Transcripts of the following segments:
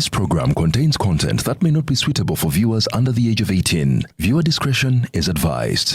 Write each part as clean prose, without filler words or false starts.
This program contains content that may not be suitable for viewers under the age of 18. Viewer discretion is advised.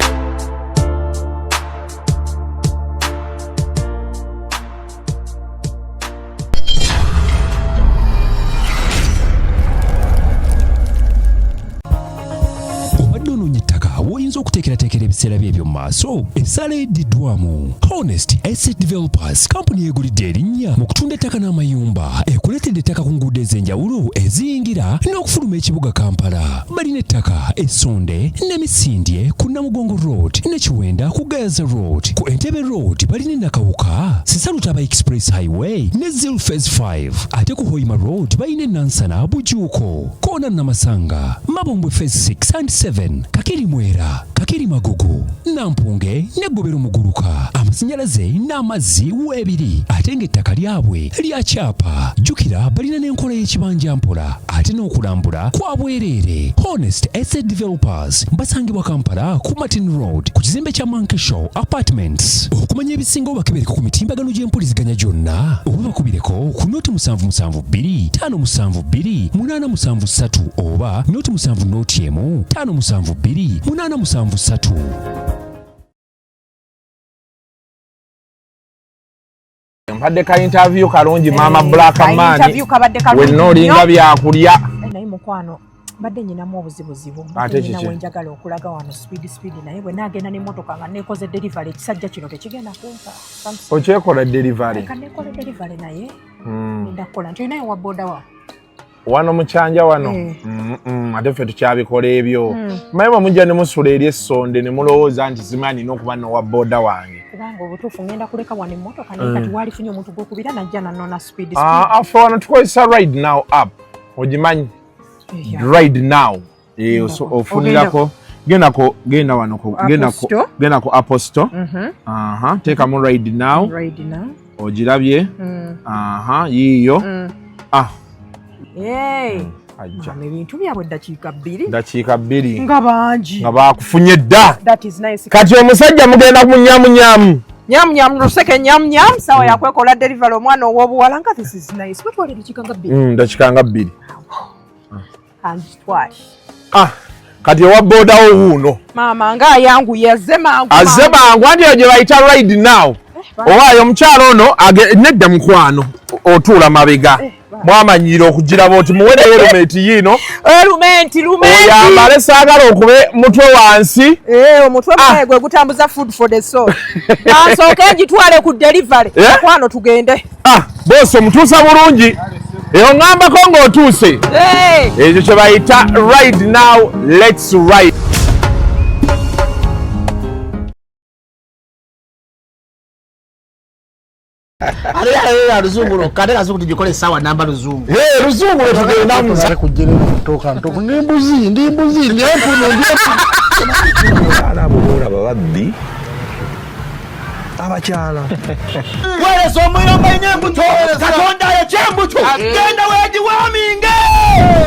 Obadde onoonya ettaka w'oyinza okuteekerateekera ebiseera bye eby'omu maaso? Essaala eddiddwamu Honest Estate Developers, kampuni yeegulidde erinnya mu kutunda ettaka n'amayumba, ekuleetedde ettaka ku nguudo ez'enjawulo eziyingira n'okufuluma ekibuga Kampala. Balina ettaka Essonde ne Misindye ku Namugongo Road ne Kiwenda ku Gayaza Road. Ku Entebbe Road balina e Nakawuka, Sisalutaba Express Highway ne Zil Phase 5. Ate ku Hoima Road balina e Nansana, Bujuuko, Koona, Namasanga, Mabombwe Phase 6 and 7, Kakiri Mwera, Kakiri Magugu, Nampunge ne Gobero Muguluka. Amasannyalaze n'amazzi weebiri, ate ng'ettaka lyabwe lya kyapa. Jjukira balina n'enkola y'ekibanja mpola, ate n'okulambula kwa bwereere. Honest Estate Developers basangibwa Kampala ku Martin Road ku kizimbe kya Monkey Show Apartments. Okumanya ebisingawo bakebereko ku mitimbagano gy'empuliziganya gyonna oba bakubireko ku 072 572 873 oba 070 1 572 873. Mpadde ka interview kalungi, maama. Eh, Black ka Man interview kabadde kalungi wenna olinga nnyo. Byakulya. Eh, naye mukwano, mbadde nyinamu obuzibuzibu. Ate Mbadde nyina kiki? Wenjagala okulaga wano speed speed, naye bwe naagenda n'emmotoka nga nekoze delivery, ekisajja kino tekigenda kumpa. Okyekola delivery? Ka nekola delivery, naye ngenda kukola nti olinayo wa boda wa Wano mukyanja wano. Eh. Ate ffe tukyabikola ebyo. Manyi bwe mujja ne musula eri essonde ne mulowooza nti simanyi nina okuba nowa boda wange. Kubanga obutuufu ngenda kuleka wano emmotoka, naye kati waalifunye omuntu gwokubira najja nanona speed speed. Ah, ffe wano tukozesa Ride Now app, ogimanyi? Ride Now. Eh, ofunirako, gendako, genda wano genda Apple Store? Genda ku Apple Store. Aha, teekamu Ride Now. Ride Now. Ogirabye? Aha, yiiyo. Ah. Hey. Ajja. Mama, ebintu byabwe ddakiika 2. Dakiika 2. Nga bangi. Nga bakufunye dda. That is nice. Kati omusajja mugenda munyamunyamu. Nyam nyam luseke nyam nyam, sawa yakwekola delivery. Omwana ow'obuwala nga this is nice, batwala eddakiika nga 2. Dakiika nga 2. Kanzitwale. Ah, kati owa bodawo wuuno. Maama nga ayanguye, azze mangu. Azze mangu, anti eyo gye bayita Ride Now. Owaayo omukyalo ono nedda mukwano, otuula mabega. Mwamanyiire okugiraba oti muwere helmet yiino. Lumenti lumenti. Oyambale, saagala okube mutwe wansi. Eh, omutwe. Ah. Munaye gwe gutambuza food for the soul. Kansooke ngitwale ku delivery. Eh? Mukwano, tugende. Ah, bosi, omutuusa bulungi eyo, ŋŋambako ng'otuuse. Hey. Ekyo kye bayita Ride Now, let's ride. Ate luzungu lwokka, ate kazungu tugikole essaawa namba luzungu. Eh, luzungu lwe tugendamu. Kujjere ntoka ndi mbuzi, ndi mbuzi, ndi empunu, ndi empunu. Abaana abo boolaba babbi abakyala. Weereza omuyomba ina embuto, Katonda ayokya embuto, genda weegiwaaminge.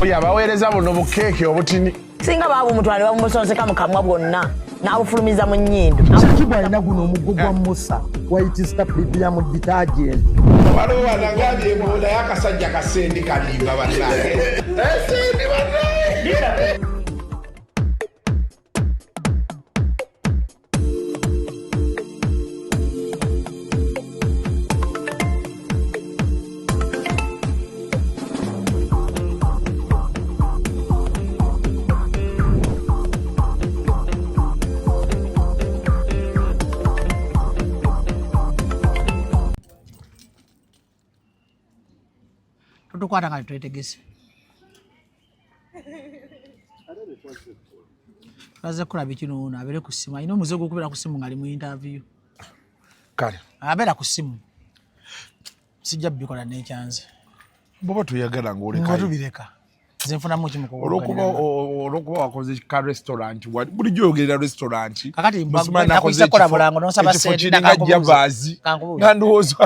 Oyo abaweereza buno bukeeke obutini. Singa baabumutwala ne babumusonseka mu kamwa bwonna n'abufulumiza mu nnyindo. Kibwa alina guno omuggo gwa Musa, White Star Premium Detergent. Waliwo wanagambye mbu naye akasajja kasendi kalimba bannange, esendi bannange. Tutukwata nga tetwetegese, tulaze kukola biki noono abeere ku ssimu, alina omuze gw'okubeera ku ssimu ng'ali mu interview. Kale. Abeera ku ssimu, sijja bikola nekyanze. Bwoba toyagala nga ng'olekayo. Tubireka, nze nfunamu ki mu Olwokuba wakoze ka restaurant, bulijjo oyogerera restaurant. Kakati Musumali nakoze nakuyise kola ekifo- bulango n'onsaba ekifo ssente, kiringa kankubuuze. Javaazi. Kankubuuze. Nga ndowooza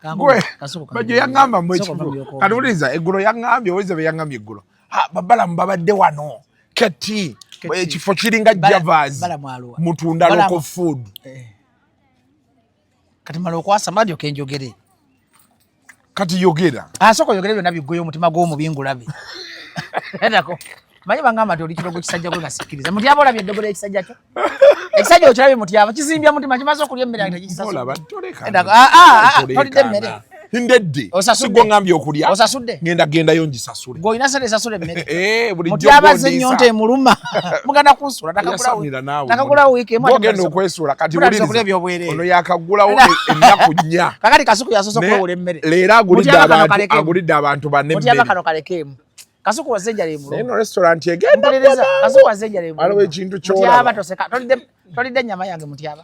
Kankubuuze. Gwe, Kasuku. Bajjo yaŋŋamba mu Sooka ekifo ova mu by'okwogera. Kati wuliriza, eggulo yaŋŋambye, oweza bye yaŋŋambye eggulo, ha, babalamu babadde wano keti. Keti. Ekifo kiringa Javaazi. Balamu aluwa? Mutunda Balamu. local food. Kati mala okwasama ndyoke njogere. Kati yogera. Asooka oyogere byonna biggweyo omutima gw'omubi ngulabe. Endako. Manyi bangamba nti oli kirogo kisajja gwe nga sikkiriza. Mutyaba olabye eddogo ly'ekisajja kyo? Ekisajja okirabye mutyaba kizimbya mutima kimaze okulya emmere yange tekikisasula. Olaba toleka. Endako. Ah, ah, ah, tolidde emmere. Ndedde. Osasudde. Sigwo ngambye okulya. Osasudde. Ngenda gendayo ngisasule. Gwe olina ssente esasula emmere. Eh, bulijjo Mutyaba ze gw'ondiisa. ennyonta emuluma. Mugenda kunsula Yasamira naawe. nakagulawo wiiki emu. ate Gw'ogenda mutandise- okwesuula kati mutandise wuliriza. okulya ebyobwereere. Ono yakagulawo ennaku nnya. Kakati Kasuku yasoose Ne- okwewola emmere. Leero agulidde Mutyaba kano abantu kalekeemu. agulidde abantu banne Mutyaba emmere. kano kalekeemu. Kasuku wazze enjala emuluma. Naye eno restaurant egenda Mpuliriza, kuba Kasuku wazze enjala emuluma. Waliwo ekintu ky'olaba. Mutyaba toseka. Tolidde ennyama yange mutyaba.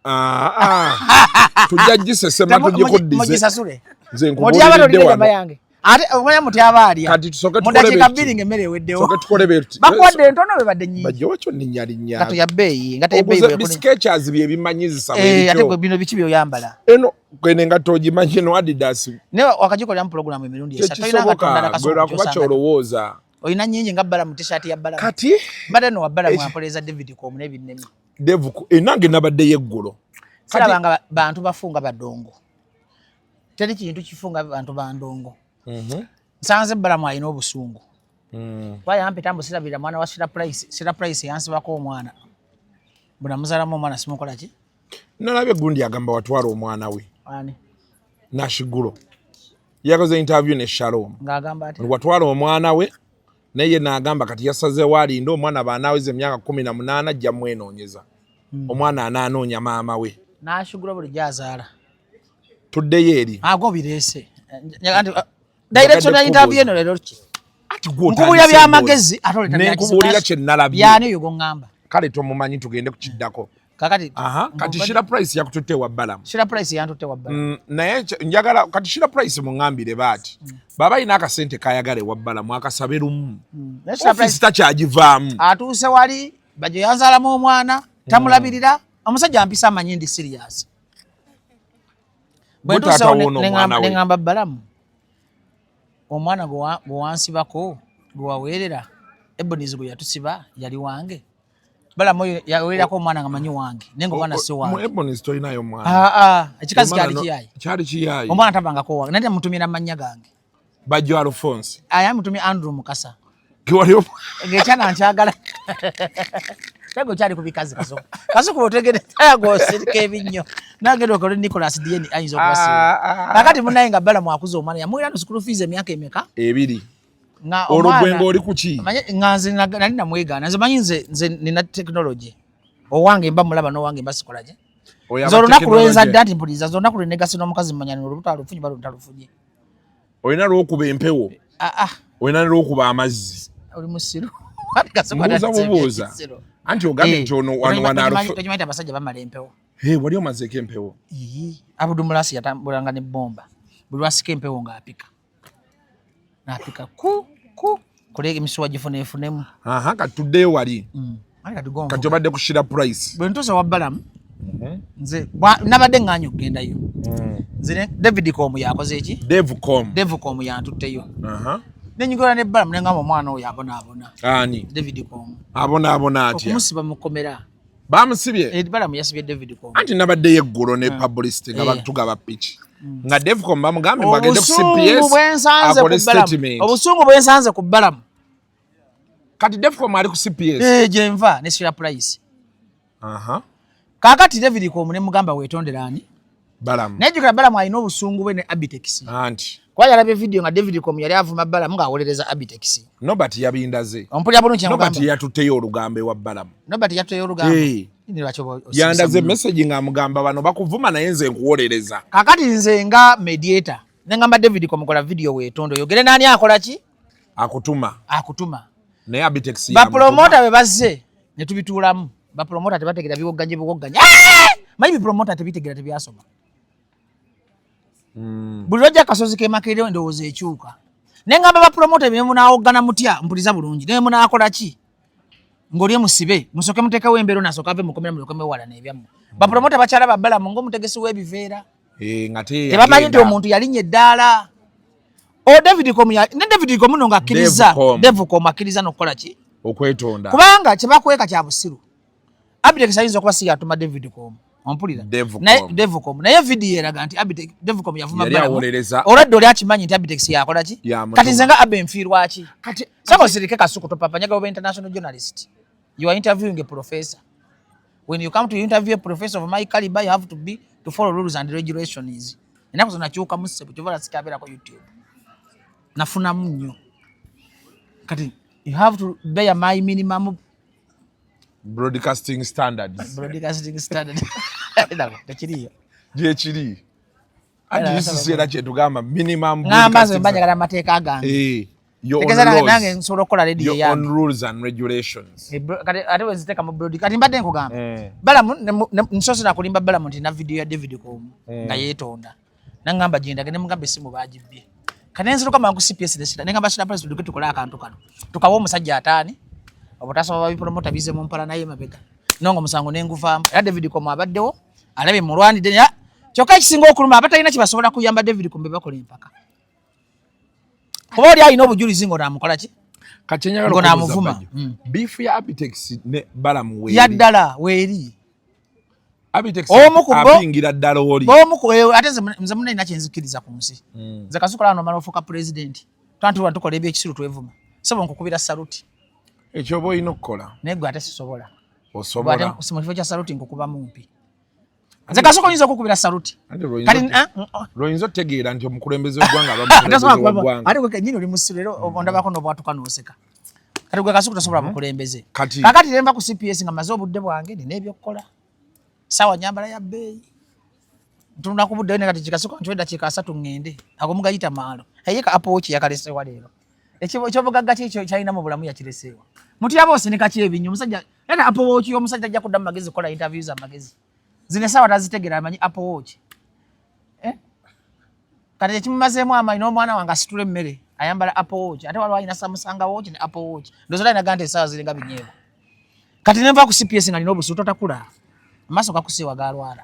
Ah, ah. Tujja gisesema tugikuddize. Mugisasule. Nze Mutyaba nkubuuliridde tolidde ennyama wano. yange. Ate omanya mutyaba alya. Kati tusooke Mu tukole dakiika bwe bbiri tuti. ng'emmere eweddewo. Tusooke tukole bwe tuti. Bakuwadde entono bebadde nnyingi. Bajja wakyo nninnya Ngato ya bbeeyi, ngato ya bbeeyi Oguze bwekuli. bisketchers bye bimanyizisa bwe Eh, ate bityo. gwe bino biki by'oyambala? Eno gwene engatto ogimanyi eno Adidas. Naye wakagikoleramu pulogulaamu emirundi esatu. Tolina ngatto Tekisoboka ndala gwe Kasuku lwakuba gy'osanga. ky'olowooza. Olina nnyingi nga Balamu t-shirt ya Balamu. Kati Mbadde nno wa Balamu ampoleeza David Komu n'ebinnemi. Devu enange nabaddeyo eggulo. Sirabanga bantu bafunga badongo. Teri kintu kifunga bantu bandongo. Nsanze Balamu alina obusungu. Kuba yampita mbu sirabirira mwana wa Shira Price. Shira Price yansibako omwana. Mbu namuzaalamu omwana simukola ki? Nalabye gundi agamba watwala omwana we. Ani? Nashigulo. Yakoze interview ne Shalom. Ng'agamba ati. Watwala omwana we naye ye n'agamba kati yasazeewo alinde omwana bw'anaaweza emyaka 18 ajja mwenoonyeza. Omwana anaanoonya maama we. Nashigulo bulijjo azaala. Tuddeyo eri. Ago bireese. Direction ya interview eno leero ki? Ati gwe Nkubuulira otandise by'amagezi ate oleeta Ne bya nkubuulira kisiru. kye nalabye. Byani oyo gw'oŋŋamba? Kale tomumanyi tugende ku kiddako. Kakati Aha, kati Shira Price yakututte wa Balamu. Shira Price yantutte wa Balamu. Naye njagala kati Shira Price muŋŋambire baati. Baba alina akasente k'ayagala ewa Balamu akasabe lumu. Naye Shira Ofiisi Price takyagivaamu. atuuse wali bajjo yanzaalamu omwana tamulabirira omusajja ampisa amanyi ndi serious. Bwe Gwe taata ntuusewo w'ono omwana we. ne ŋŋamba Balamu omwana gwe wansibako gwe waweerera Ebonies gwe yatusiba yali wange. Balamu oyo yaweererako omwana nga manyi wange naye ng'omwana si Mu wange. Ebonies tolinayo mwana. Ah, ah, ekikazi Omwana kyali kiyaaye. Kyali kiyaaye. Omwana tabangako wange naye mutumira mannya gange. Bajjo Alphonse. Aya mutumye Andrew Mukasa. Gwe wali Ng'ekyana nkyagala. Kyago kyali ku bikazi Kasuku. Kasuku otegedde tayago osirika ebinnyo. Nagenda okole Nicholas DNA ayinza okubasiiba. Kakati munnaye nga Balamu akuza omwana yamuwera no school fees emyaka emeka? Ebiri. Nga Olwo omwana gwe ng'oli ku ki? Manye nga nze nali namwegaana. Nze manyi nze nina technology. Owange mba mulaba n'owange mba sikola gye. Oyo Nze aba olunaku lwe technology. nzadde anti mpuliriza nze olunaku lwe negase n'omukazi mmanya nti olubuto alufunye oba lutalufunye. Olina lw'okuba empewo. Ah, ah. Olina lw'okuba amazzi. Oli musiru. Anti Kasuku Mbuuza atandise bubuuza. ebyekisiru. Anti ogambye nti ono wano wano alufu- Tokimanyi nti abasajja bamala empewo. Hey, wali omazeeko empewo? Ii, Abudu Mulasi yatambulanga ne bbomba. Buli lwasika empewo ng'apika. N'apika ku ku kule emisuwa gifuneefunemu. Aha, kati tuddeyo wali. Ani kati gonvu. Kati obadde ku Shira Price. Bwe ntuuse wa Balamu, nze nabadde ŋŋaanye okugendayo. Nze ne David Komu yakoze ki? Dave Komu. Dave Komu yantutteyo. Aha. Ne nyigula ne Balamu ne ŋŋamba omwana oyo abonaabona. Ani? David Komu. Abonaabona atya? Okumusiba mu kkomera. Bamusibye? Balamu yasibye David Komu. Anti nabaddeyo eggulo ne publicity nga batugaba piki. Nga Dave Komu bamugambye mbu agende ku Obusungu CPS bwe nsanze akole ku Balamu. statement. Obusungu bwe nsanze ku Balamu. Kati Dave Komu ali ku CPS. Gye nva ne Shira Price. Aha. Kaakati David Komu ne mugamba weetondere ani? Balamu. Naye jjukira Balamu alina obusungu bwe ne Abitex. Anti. Kuba yalabye video nga David Komu yali avuma Balamu ng'awolereza Abitex. Nobert yabindaze. Ompulira bulungi kye Nobert nkugamba? yatutteyo olugambo ewa Balamu. Nobert yatutteyo olugambo. Nini lwaki oba osibisa Yandaze munno? message ng'amugamba bano bakuvuma naye nze nkuwolereza. Kaakati nze nga mediator ne ngamba David Komu kola video weetonde oyogere n'ani akola ki? Akutuma. Akutuma. Naye Abitex Ba yamutuma. promoter bwe bazze ne tubituulamu. Ba promoter tebategeera biwogganye biwogganye. Manyi bi promoter tebitegera tebyasoma. Buli lw'ojja akasozi k'e Makerere ndowooza ekyuka. Ne ngamba ba promoter bye munaawoggana mutya mpuliza bulungi. Ne munaakola ki? Ng'oli musibe, musooke muteekewo embeera ono asooke ave mu kkomera mulyoke mwewalane ebyammwe. Ba promoter bakyala ba Balamu ng'omutegesi w'ebiveera. Nga te Tebamanyi nti yagenda. omuntu yalinnya eddaala. O David Komu ya, ne David Komu no ng'akkiriza. Dave Komu. Dave Komu akkiriza n'okukola ki? Okwetonda. Kubanga kye bakweka kya busiru. Abitex ayinza okuba si yatuma David Komu. Ompulira? Devcom. Naye video eraga nti Abitex, Devcom yavuma Balamu. Olwadde oli akimanyi nti Abitex yakola ki? Kati nze nga Abe nfiirwa ki? Kati sako sirike Kasuku topapa nyaga oba international journalist. You are interviewing a professor. When you come to interview a professor of my caliber, you have to be to follow rules and regulations. Ennaku zino nakyuka mu ssebo, kyova sikyabeerako YouTube. Nafunamu nnyo. Kati you have to bear my minimum broadcasting standards. Broadcasting standard. Tekiriyo. Gyekiri. Anti UCC era kyetugamba minimum. Ngamba nze mba njagala amateeka gange. Eh. Nange nsobola okukola radio yange. Your own rules and regulations. Eh, kati ate weziteeka mu broad. Kati mbadde nkugamba. Balamu nsoose nakulimba Balamu nti na video ya David Komu nga yeetonda. Nangamba gye ne mugamba essimu baagibbye. Kati nziruka mangu CPS nesira. Nengamba Shira Price tuduke tukole akantu kano. Tukawa omusajja ataani. Obutasoma babipromota bize mu mpala naye mabega. Nongo musango nenguvaamu. Era David Komu abaddewo alabye mulwanidde. Kyokka ekisinga okuluma abatalina kye basobola kuyamba David Komu be bakola empaka. Kuba oli alina obujulizi ng'onaamukola ki? Ng'onaamuvuma. Beef ya Abitex ne Balamu weeri. Ya ddala weeri. Abitex apingira ddala oli. Omu ku ate nze munne kye nzikiriza ku nsi. Nze Kasuku lano omala ofuuka pulezidenti. Twantulwa tukola ebyekisiru twevuma. Ssebo nkukubira saluti. Ekyo oba olina okukola. Naye gwe ate sisobola. Osobola. Mu kifo kya saluti nkukuba mumpi. Nze Kasuku oyinza okukubira saluti. Lwoyinza otegeera nti omukulembeze w'eggwanga aba mukulembeze w'eggwanga. Ate gwe kennyini oli musiru era ondabako n'obwatuka n'oseka. Kati gwe Kasuku tosobola mukulembeze. Kakati nenva ku CPS nga maze obudde bwange nina ebyokukola. Sawa nyambala ya bbeeyi. Ntunula ku budde ne kati Kasuku ntuwe eddakiika 3 ŋŋende. Ago mugayita maalo. Eye ka Apple Watch yakaleseewa leero. Ekyobugagga ki ekyo kyalina mu bulamu yakireseewa. Mutyaba osinika ki ebinyo omusajja era Apple Watch y'omusajja ajja kuddamu magezi kukola interviews amagezi. Zino essaawa tazitegera amanyi Apple Watch. Eh? Kati ekimumazeemu amaanyi n'omwana wange asitula emmere ayambala Apple Watch ate waliwo alina Samsung Watch ne Apple Watch. Ndowooza alina gamba nti essaawa ziringa binyeebwa. Kati ne nva ku CPS nga nina obusuulu totakula. Amaaso gakusiiwa galwala.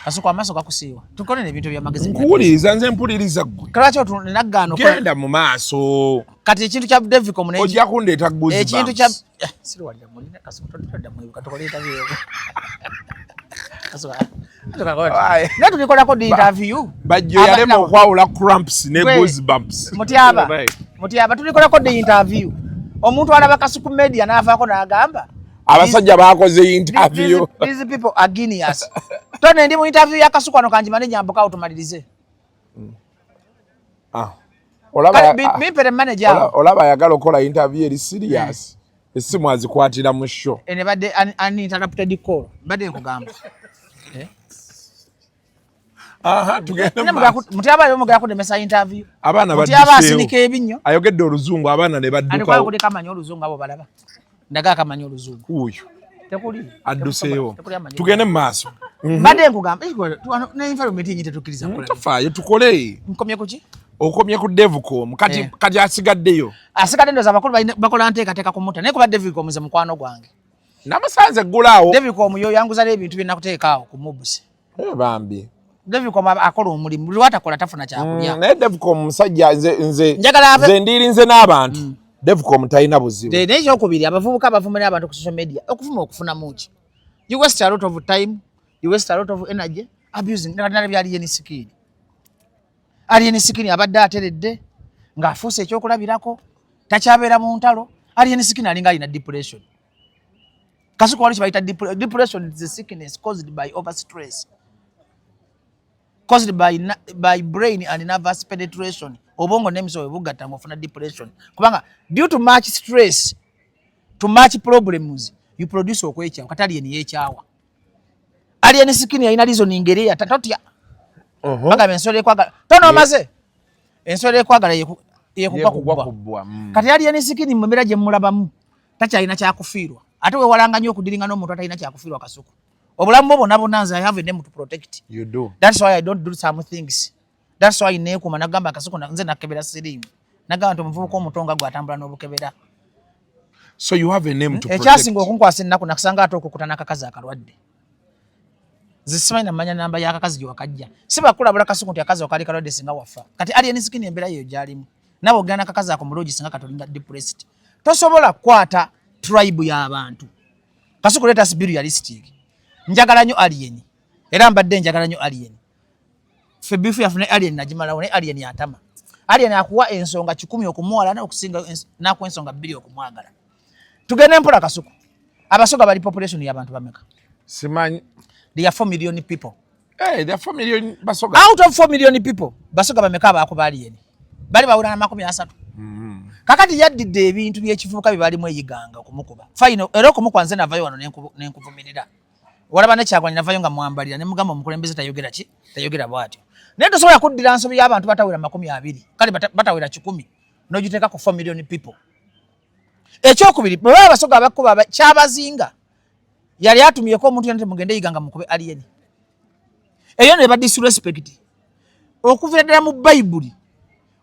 Kasuku amaaso gakusiiwa. Tukole n'ebintu eby'amagezi. Nkuwuliriza nze mpuliriza ggwe. Lwaki otunagaana okola? Genda mu maaso. Kati ekintu kya Devicom ne ojja kundeeta goosebumps. Ekintu kya siriwalira mulina Kasuku todda mu katukole interview. Kasuku. Naye tulikolako di interview. Bajjo yalema okwawula cramps ne goosebumps. Mutyaba. Mutyaba tulikolako di interview. Omuntu alaba Kasuku Media n'avaako n'agamba abasajja bakoze interview. These people are genius. Tone ndi mu interview ya Kasuku ano kanjimane nyambuka otumalirize. Olaba mimpere manager. Olaba ayagala okukola interview eri serious. Essimu azikwatira mu show. Ene badde uninterrupted call. Badde nkugamba. Aha, tugende maaso. Mutyaba yo mugera kudemesa interview. Abaana Mutyaba asinika ebinnyo. Ayogedde oluzungu abaana ne baddukawo. Alikuwa kuleka amanyi oluzungu abo balaba. Ndaga akamanyi oluzungu. Uyu. Tekuli. Adduseewo. Tugende mu maaso. Mbadde nkugamba ne environment yennyini tetukkiriza kukola. Tofaayo tukole. Nkomye ku ki? Okomye ku Devcom. Kati kati asigaddeyo. Asigadde ndowooza abakulu bakola nteekateeka ku mutta naye kuba Devcom nze mukwano gwange. Namusanze eggulaawo. Devcom yo yanguza n'ebintu bye nakuteeka awo ku Mubs. Bambi. Devcom akola omulimu buli lw'atakola tafuna kyakulya. Naye Devcom musajja nze nze ndirinze n'abantu. Devcom talina buzibu. Naye ekyokubiri abavubuka abavuma n'abantu ku social media okuvuma okufunamu ki? You waste a lot of time, you waste a lot of energy abusing. Nalabye Alien Skin. Alien Skin abadde ateredde ng'afuuse ekyokulabirako takyabeera mu ntalo. Alien Skin alinga alina depression. Kasuku waliwo kye bayita depression is a sickness caused by overstress. Caused by brain and nervous penetration. Obwongo n'emisowe bugatta ng'ofuna depression. Kubanga due to much stress, to much problems, you produce okwekyawa. Kati Alien yeekyawa. Alien Skin yalina reasoning eri totya. Bagamba ensolo ekwagala. Tono omaze. Ensolo ekwagala yekugwa kuggwa. Kati Alien Skin mu mbeera gye mulabamu takyalina kyakufiirwa. Ate weewalanga nnyo okudiringa n'omuntu atalina kyakufiirwa Kasuku. Obulamu bwo bwonna bwonna nze I have a name to protect. You do. That's why I don't do some things. That's why neekuuma nagamba Kasuku nze nakebera siriimu. Nagamba nti omuvubuka omuto nga gwe atambula n'obukebera. So you have a name to protect. Ekyasinga okunkwasa ennaku nakusanga ate okukuta n'akakazi akalwadde. Nze simanyi namanya namba y'akakazi gye wakajja. Si bakulabula Kasuku nti akazi okaali kalwadde singa wafa. Kati Alien Skin embeera yeyo gy'alimu. Naawe ogenda n'akakazi ako mulungi singa katolinga depressed. Tosobola kukwata tribe y'abantu. Kasuku let us be realistic. Njagala nnyo Alien, era mbadde njagala nnyo Alien. Ffe beef yaffe ne Alien nagimalawo, ne Alien atama. Alien akuwa ensonga 100 okumuwalana okusinga n'akuwa ensonga 2 okumwagala. Tugende mpola, Kasuku. Abasoga bali population y'abantu bameka? Simanyi. They are 4 million people. Hey, there are 4 million Basoga. Out of 4 million people, Basoga bameka abakuba Alien? Bali bawula na 30. Kakati yaddidde ebintu by'ekivubuka bye balimu eyiganga okumukuba. Fine, era okumukuba nze navayo wano nenkuvumirira. Walaba ne Kyagwanyi navayo nga mwambalira ne mugamba omukulembeze tayogera ki? Tayogera bw'atyo. Naye tosobola kuddira nsobi y'abantu batawera 20, kale batawera 100 n'ogiteeka ku 4 million people. Ekyokubiri, bwe baba Abasoga abakuba Kyabazinga yali atumyeko omuntu yenna mugende Iganga mukube Alien. Eyo ne ba disrespect. Okuviira ddala mu Bayibuli,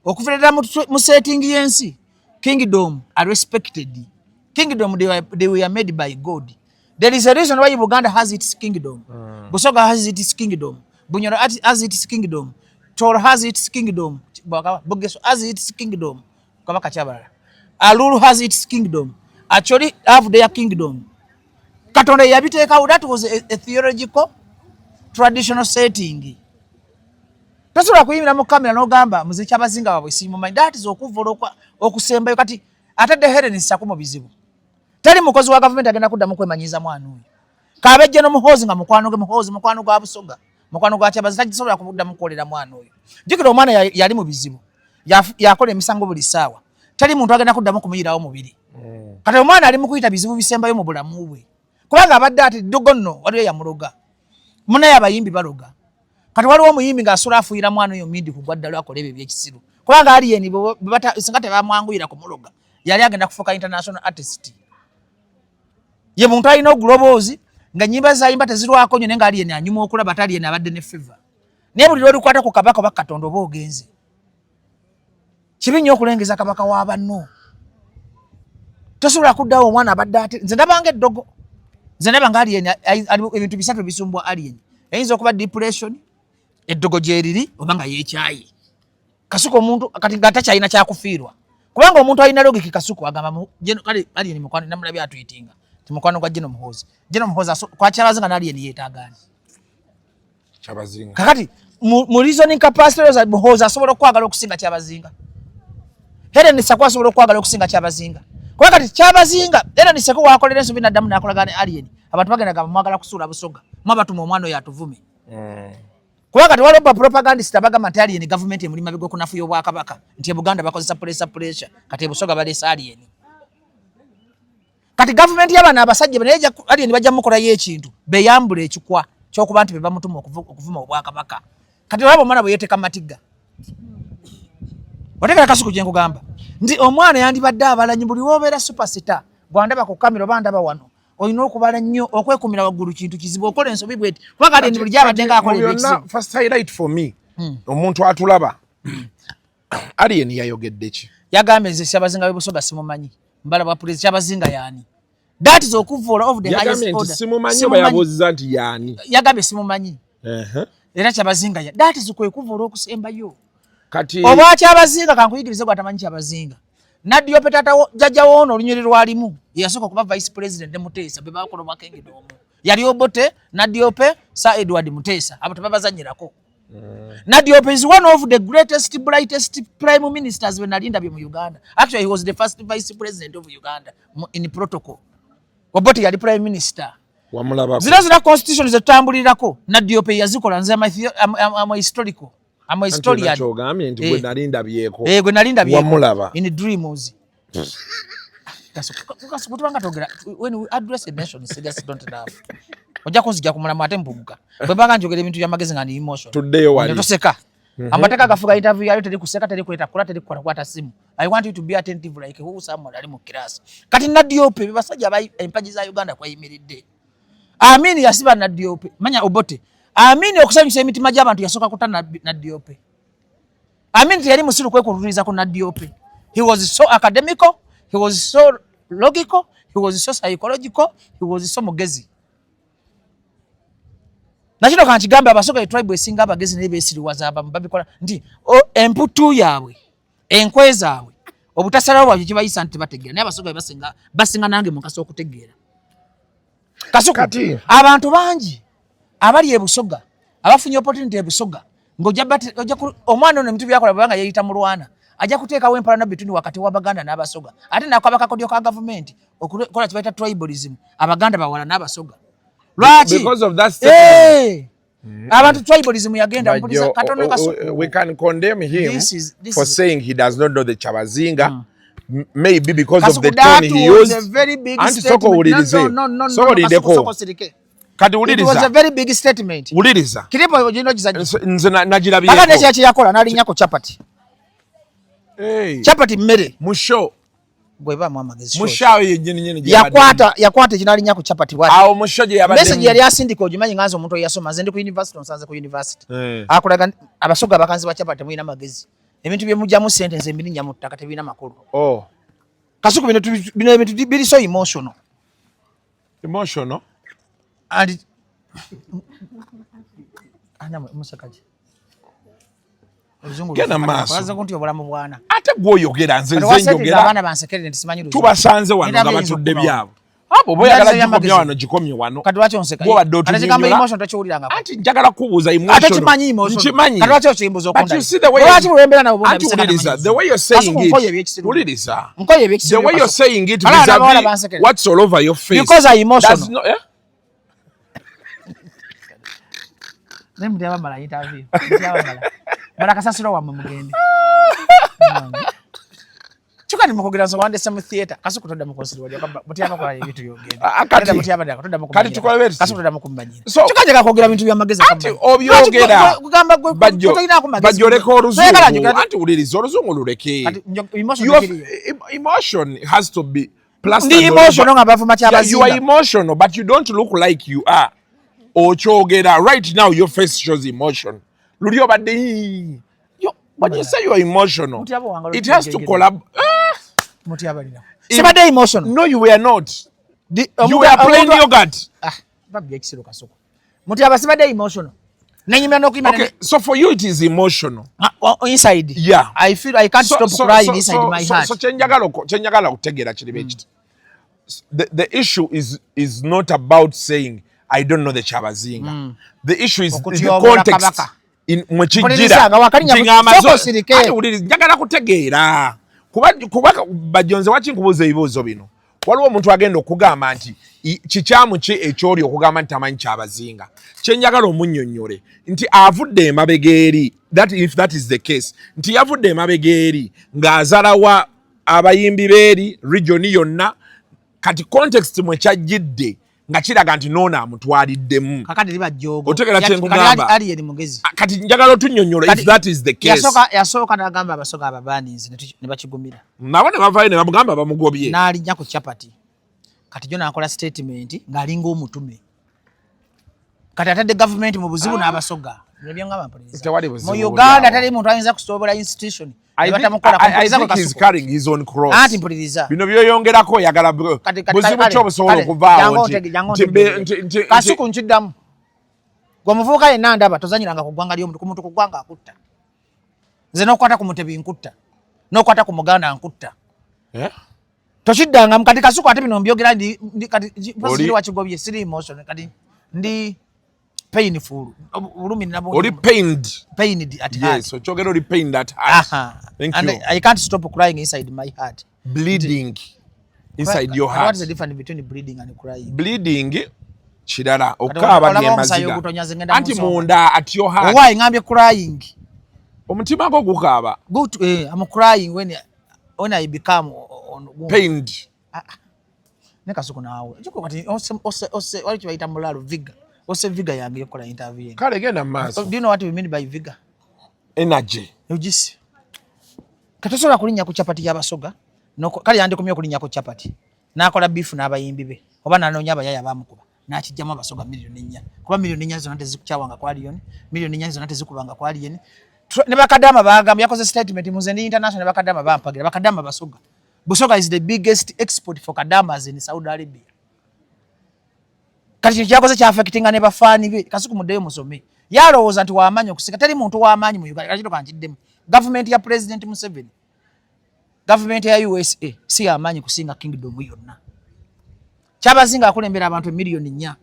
okuviira ddala mu setting y'ensi, kingdom are respected. Kingdom they were made by God. There is a reason why Buganda has its kingdom. Busoga has its kingdom. Bunyoro has its kingdom. Toro has its kingdom. Bugesu has its kingdom. Kabaka Kyabalala. Aluru has its kingdom. Acholi have their kingdom. Katonda yabiteekawo, that was a theological traditional setting. Tosobola kuyimira mu kamera n'ogamba muze Kyabazinga waabwe simumanyi. That is okuvvoola okusembayo. Kati atadde Helen Sako mu bizibu. Teri mukozi wa gavumenti agenda kuddamu kwemanyiiza mwana oyo. Kabejje n'Omuhoozi nga mukwano gwe, Muhoozi mukwano gwa Busoga, mukwano gwa Kyabazinga, tagisobola kuddamu kukolera mwana oyo. Jjukira omwana yali mu bizibu, yakola emisango buli ssaawa. Teri muntu agenda kuddamu kumuyirawo mubiri. Kati omwana ali mu kuyita bizibu bisembayo mu bulamu bwe, kubanga abadde ati ddogo nno waliwo yamuloga. Munaye abayimbi baloga. Kati waliwo omuyimbi ng'asula afuuyira mwana oyo mindi kugwa ddala akola ebyo ebyekisiru, kubanga Alien singa tebamwanguyira kumuloga yali agenda kufuuka international artist. Ye muntu alina oguloboozi nga nyimba zayimba tezirwako nnyo, naye nga Alien anyuma okulaba ate Alien abadde ne fever. Naye buli lwolikwata ku kabaka oba Katonda oba ogenze. Kibi nnyo okulengeza kabaka wa banno. Tosobola kuddawo omwana abadde ate nze ndabanga eddogo. Nze ndaba nga Alien ebintu bisatu bisumbwa Alien. Eyinza okuba depression, eddogo gyeriri, oba nga yeekyayi. Kasuku omuntu kati nga takyalina kyakufiirwa, kubanga omuntu alina logic. Kasuku agamba kale Alien mukwano, namulabye atwitinga ti mukwano gwa General Muhoozi. General Muhoozi kwa Kyabazinga ne Alien yeetaagaani? Kyabazinga. Kakati mu reasoning capacity za Muhoozi asobola okwagala okusinga Kyabazinga? Helen Sako asobola okwagala okusinga Kyabazinga? Kuba kati Kyabazinga, Helen Sako wakolera ensobi naddamu nakolagana ne Alien, abantu bagenda gamba mwagala kusuula Busoga, mwabatuma omwana oyo atuvume. Kuba kati waliwo ba propagandist abagamba nti Alien gavumenti emuli mabega okunafuya obwakabaka, nti e Buganda bakozesa pressure, pressure, kati e Busoga baleese Alien. Kati gavumenti y'abano abasajja naye Alien bajja mukolayo ekintu beyambula ekikwa kyokuba nti be bamutuma okuvuma obwakabaka. Kati olaba omwana bwe yeeteka matigga. Otegera Kasuku gye nkugamba nti omwana yandibadde abalanyi. Buli wobeera superstar, gwandaba ku kamera oba ndaba wano, olina okubala nnyo okwekumira waggulu. Kintu kizibu okola ensobi bweti, kubanga Alien buli gyabadde ngaakola ebyekizibu. First highlight for me, omuntu atulaba, Alien yayogedde ki? Yagambye nze Kyabazinga w'e Busoga simumanyi, mbala bwa pulezi. Kyabazinga yaani? That is okuvoola of the highest order. Simumanyi oba yabuuziza nti yaani? Yagambye simumanyi. Era Kyabazinga ya that is kwe kuvoola okusembayo. Kati obwa Kyabazinga, kankuyigirize gwatamanyi Kyabazinga. Nadiope tata jjajja woono olunyiri lwalimu yeyasooka okuba vice president ne Muteesa be bakola obwakengedde omu yali Obote, Nadiope, Sir Edward Muteesa. Abo tebabazanyirako. Nadiope is one of the greatest, brightest prime ministers we nali ndabye mu Uganda. Actually, he was the first vice president of Uganda in protocol. Obote yali prime minister. Wamulabako? Zira constitution zetutambulirako Nadiope yazikola. Nze am a historical. I'm a historian. Kyogambye nti gwe nali ndabyeko. Eh, gwe nali ndabyeko. Wamulaba? In dreams. Kutubanga togera, when we address a nation, just don't laugh. Ojja kunzija ku mulamu ate mbuguka. Bwe mbanga njogera ebintu by'amagezi nga ni emotion. Tuddeyo wali. Toseka. Amateeka gafuga interview yayo, teri kuseka, teri kweta kula, teri kukwata kwata simu. I want you to be attentive like who someone ali mu class. Kati Nadiope be basajja empagi za Uganda kweyimiridde. Amini yasiba Nadiope. Manya Obote. Amini okusanyusa emitima gy'abantu yasooka kuta Nadiope. Amini teyali musiru kwekululiza ku Nadiope. He was so academical, he was so logical, he was so psychological, he was so mugezi. Nakino kankigambe, Abasoga ye tribe esinga abagezi, naye beesiriwaza. Abamu babikola nti emputu yaabwe, enkwe zaabwe, obutasalawo bwabwe kibayisa nti tebategeera, naye Abasoga be basinga nange mukasa okutegeera. Kasuku, Kati. abantu bangi abali e Busoga abafunye opportunity e Busoga ng'ojja ojja omwana ono ebintu byakola bwebanga yeeyita mulwana, ajja kuteekawo empalana between wakati w'Abaganda n'Abasoga, ate nakaba kakodyo ka gavumenti okukola kye bayita tribalism, Abaganda bawala n'Abasoga. Lwaki? Because of that statement. Eh! Abantu tribalism yagenda But mpuliza katono Kasuku. we can condemn him This for saying he does not know the Kyabazinga. Maybe because of Kasuku, the that tone he was used. a very big Anti statement. soko wulirize. No, Soko no, lindeko. Kasuku, soko sirike. Kati It was a wuliriza. very big statement. Wuliriza. Kiripo gino gizanyi. Nze Kaka nagirabyeko. nekya kyeyakola n'alinnyako chapati. Hey. Chapati mmere. Mu show. Gwe baamu amagezi. Mu show yennyini nnyini gye yabadde. Yakwata ekino alinnya ku chapati bw'ati. Awo mu show gye yabadde. Message yali asindika ogimanyi nga nze omuntu eyasoma, nze ndi ku university, onsanze ku university. Akulaga Abasoga abakanzi ba chapati temulina magezi. Ebintu bye mugyamu ssente nze mbirinnya mu ttaka tebirina makulu. Oh. Kasuku, bino ebintu biri so emotional. Emotional. And ana musakaji. Oluzungu Genda lufuka maaso. Waza kunti obulamu bwana. Ate gw'oyogera, nze Kati nze wasente njogera. abaana bansekerere nti simanyi luzungu. Tubasanze wano nga Nina biyinza batudde okubawo. byabwe. Abo bw'oyagala Nina gikomye amagezi. wano, gikomye wano. Kati lwaki onseka? Gw'obadde Ate kigamba otunnyonnyola. emotion tokiwulirangako. Anti njagala kubuuza emotion. Ate kimanyi emotion. Nkimanyi. Kati lwaki okimbuuza But okundayo? you see the way Lwaki bwembeera nawe Anti wuliriza, the way you're saying it. Wuliriza. Nkoye ebyekisiru. The way you're saying it Kale abawala vis-a-vis bansekerera. what's all over your face. Because I'm emotional. Does not, eh? Naye mutyaba mala interview. Mutyaba mala. Mala kasasiro wammwe mugende. Kyokka ndi mukwogera nsonga wandese mu theatre. Kasuku todda mu konsili wali okamba mutyaba kola ebintu byogenda. Ah, kati- Todda mutyaba ddala, todda mu kati kumanyira. tukole bwe tuti. Kasuku todda mu kumanyira. So- Kyokka njagala kwogera bintu by'amagezi Anti akamanyira. obyogera. Lwaki kugamba gwe Bajjo, tolinaako magezi? Bajjo leka Toyagala oluzungu. njogera- Anti wuliriza, oluzungu luleke. Kati emotion Your tekiriyo. emotion has to be plastered Ndi all emotional over. nga bavuma Yeah, you Kyabazinga. are emotional, but you don't look like you are. Okyogera right now, your face shows emotion. Luli obadde "Ii." When you say you are emotional, Mutyaba wange it has to oluzungu collab. Ah, Mutyaba lina. Sibadde emotional. No, you were not. You Omuntu- were plain yogurt. Ah, babbi ekisiru Kasuku. Mutyaba sibadde emotional. Nenyumya n'okuyima Okay, so for you it is emotional. Ah, inside. Yeah. I feel I can't stop crying inside my heart. So kyenjagala okutegeera kiri bwe kiti. The issue is not about saying I don't know the Kyabazinga. The issue is the Okutyoboola context Kabaka. in mwe kijjira. Mpuliriza nga wakalinnya Nti ku- ng'amaze- sooka osirike. Ate wuliriza, njagala kutegeera. Kuba Bajjo nze waki nkubuuza ebibuuzo bino. Waliwo omuntu agenda okugamba nti kikyamu ki ekyoli okugamba nti tamanyi Kyabazinga. Kyenjagala omunnyonnyole nti avudde emabega eri, that if that is the case, nti yavudde emabega eri ng'azalawa abayimbi b'eri region yonna, kati context mwe kyajjidde nga kiraga nti noono amutwaliddemu. Kakati liba jjoogo. Otegeera kye nkugamba? Kati Ali mugezi. Kati njagala otunnyonnyola if Kati that is the case. Yasooka n'agamba Abasoga ababaanizi ne bakigumira. Nabo ne bavaayo ne bamugamba bamugobye. N'alinnya ku chapati. Kati jo n'akola statement ng'alinga omutume. Kati atadde gavumenti mu buzibu n'Abasoga. Bino byengamba mpuliriza. Tewali buzibu Mu buli Uganda awo. teri muntu ayinza kusobola institution. I Ne think, batamukola I kumpuliriza think kwe he's Kasuku. carrying his own cross. Anti mpuliriza. Bino byoyongerako oyagala buzibu ki obusobola okuvaawo jangu nti jangu nti mbe- ontegeere. Kasuku, nkiddamu. Gwe omuvubuka yenna ndaba tozanyiranga ku ggwanga ly'omuntu, ku muntu ku ggwanga akutta. Nze n'okwata ku Mutebi nkutta. N'okwata ku Muganda nkutta. Eh? Tokiddangamu. Kati Kasuku, ate bino mbyogera ndi kati Oli- siri wakigobye, siri emotion, kati ndi painful. Obulumi nina bungi. Oli pained. Pained at heart. Yes, okyogera oli pained at heart. Aha. Thank And you. I can't stop crying inside my heart. Bleeding inside your What heart. is the difference between bleeding and crying? Bleeding kirala, okaaba Olaba omusaayi gemaziga. ogutonya nze ngenda mu Anti nsonga. munda at your heart. Why ngambye crying? Omutima gwo gukaaba. Good, I'm crying when I become on Pained. Ne Kasuku naawe. Ekiko kati ose ose ose wali kibayita mulalo vigor. Ose vigor yange yokola interview eno. Kale genda mu maaso. Do you know what we mean by vigor? Energy. Ugisi. Katosobola kulinnya ku chapati y'Abasoga. Kale yandikomye okulinnya ku chapati. N'akola beef n'abayimbi be. Oba n'anoonya abayaya bamukuba. N'akijjamu Abasoga 4 million. Kuba 4 million zonna tezikukyawanga kwa Alien. 4 million zonna tezikubanga kwa Alien. Ne bakadama bagamba yakoze statement muze ndi international, ne bakadama bampagira. Bakadama Basoga. Busoga is the biggest export for kadamas in Saudi Arabia. Kati kino kyakoze kyaffectinga ne bafaani be. Kasuku, muddeyo musome. Yalowooza nti wamaanyi okusika. Teri muntu wamaanyi mu Uganda. Kati kankiddemu. Gavumenti ya President Museveni, gavumenti ya USA si yamaanyi kusinga kingdom yonna. Kyabazinga akulembera abantu 4 million.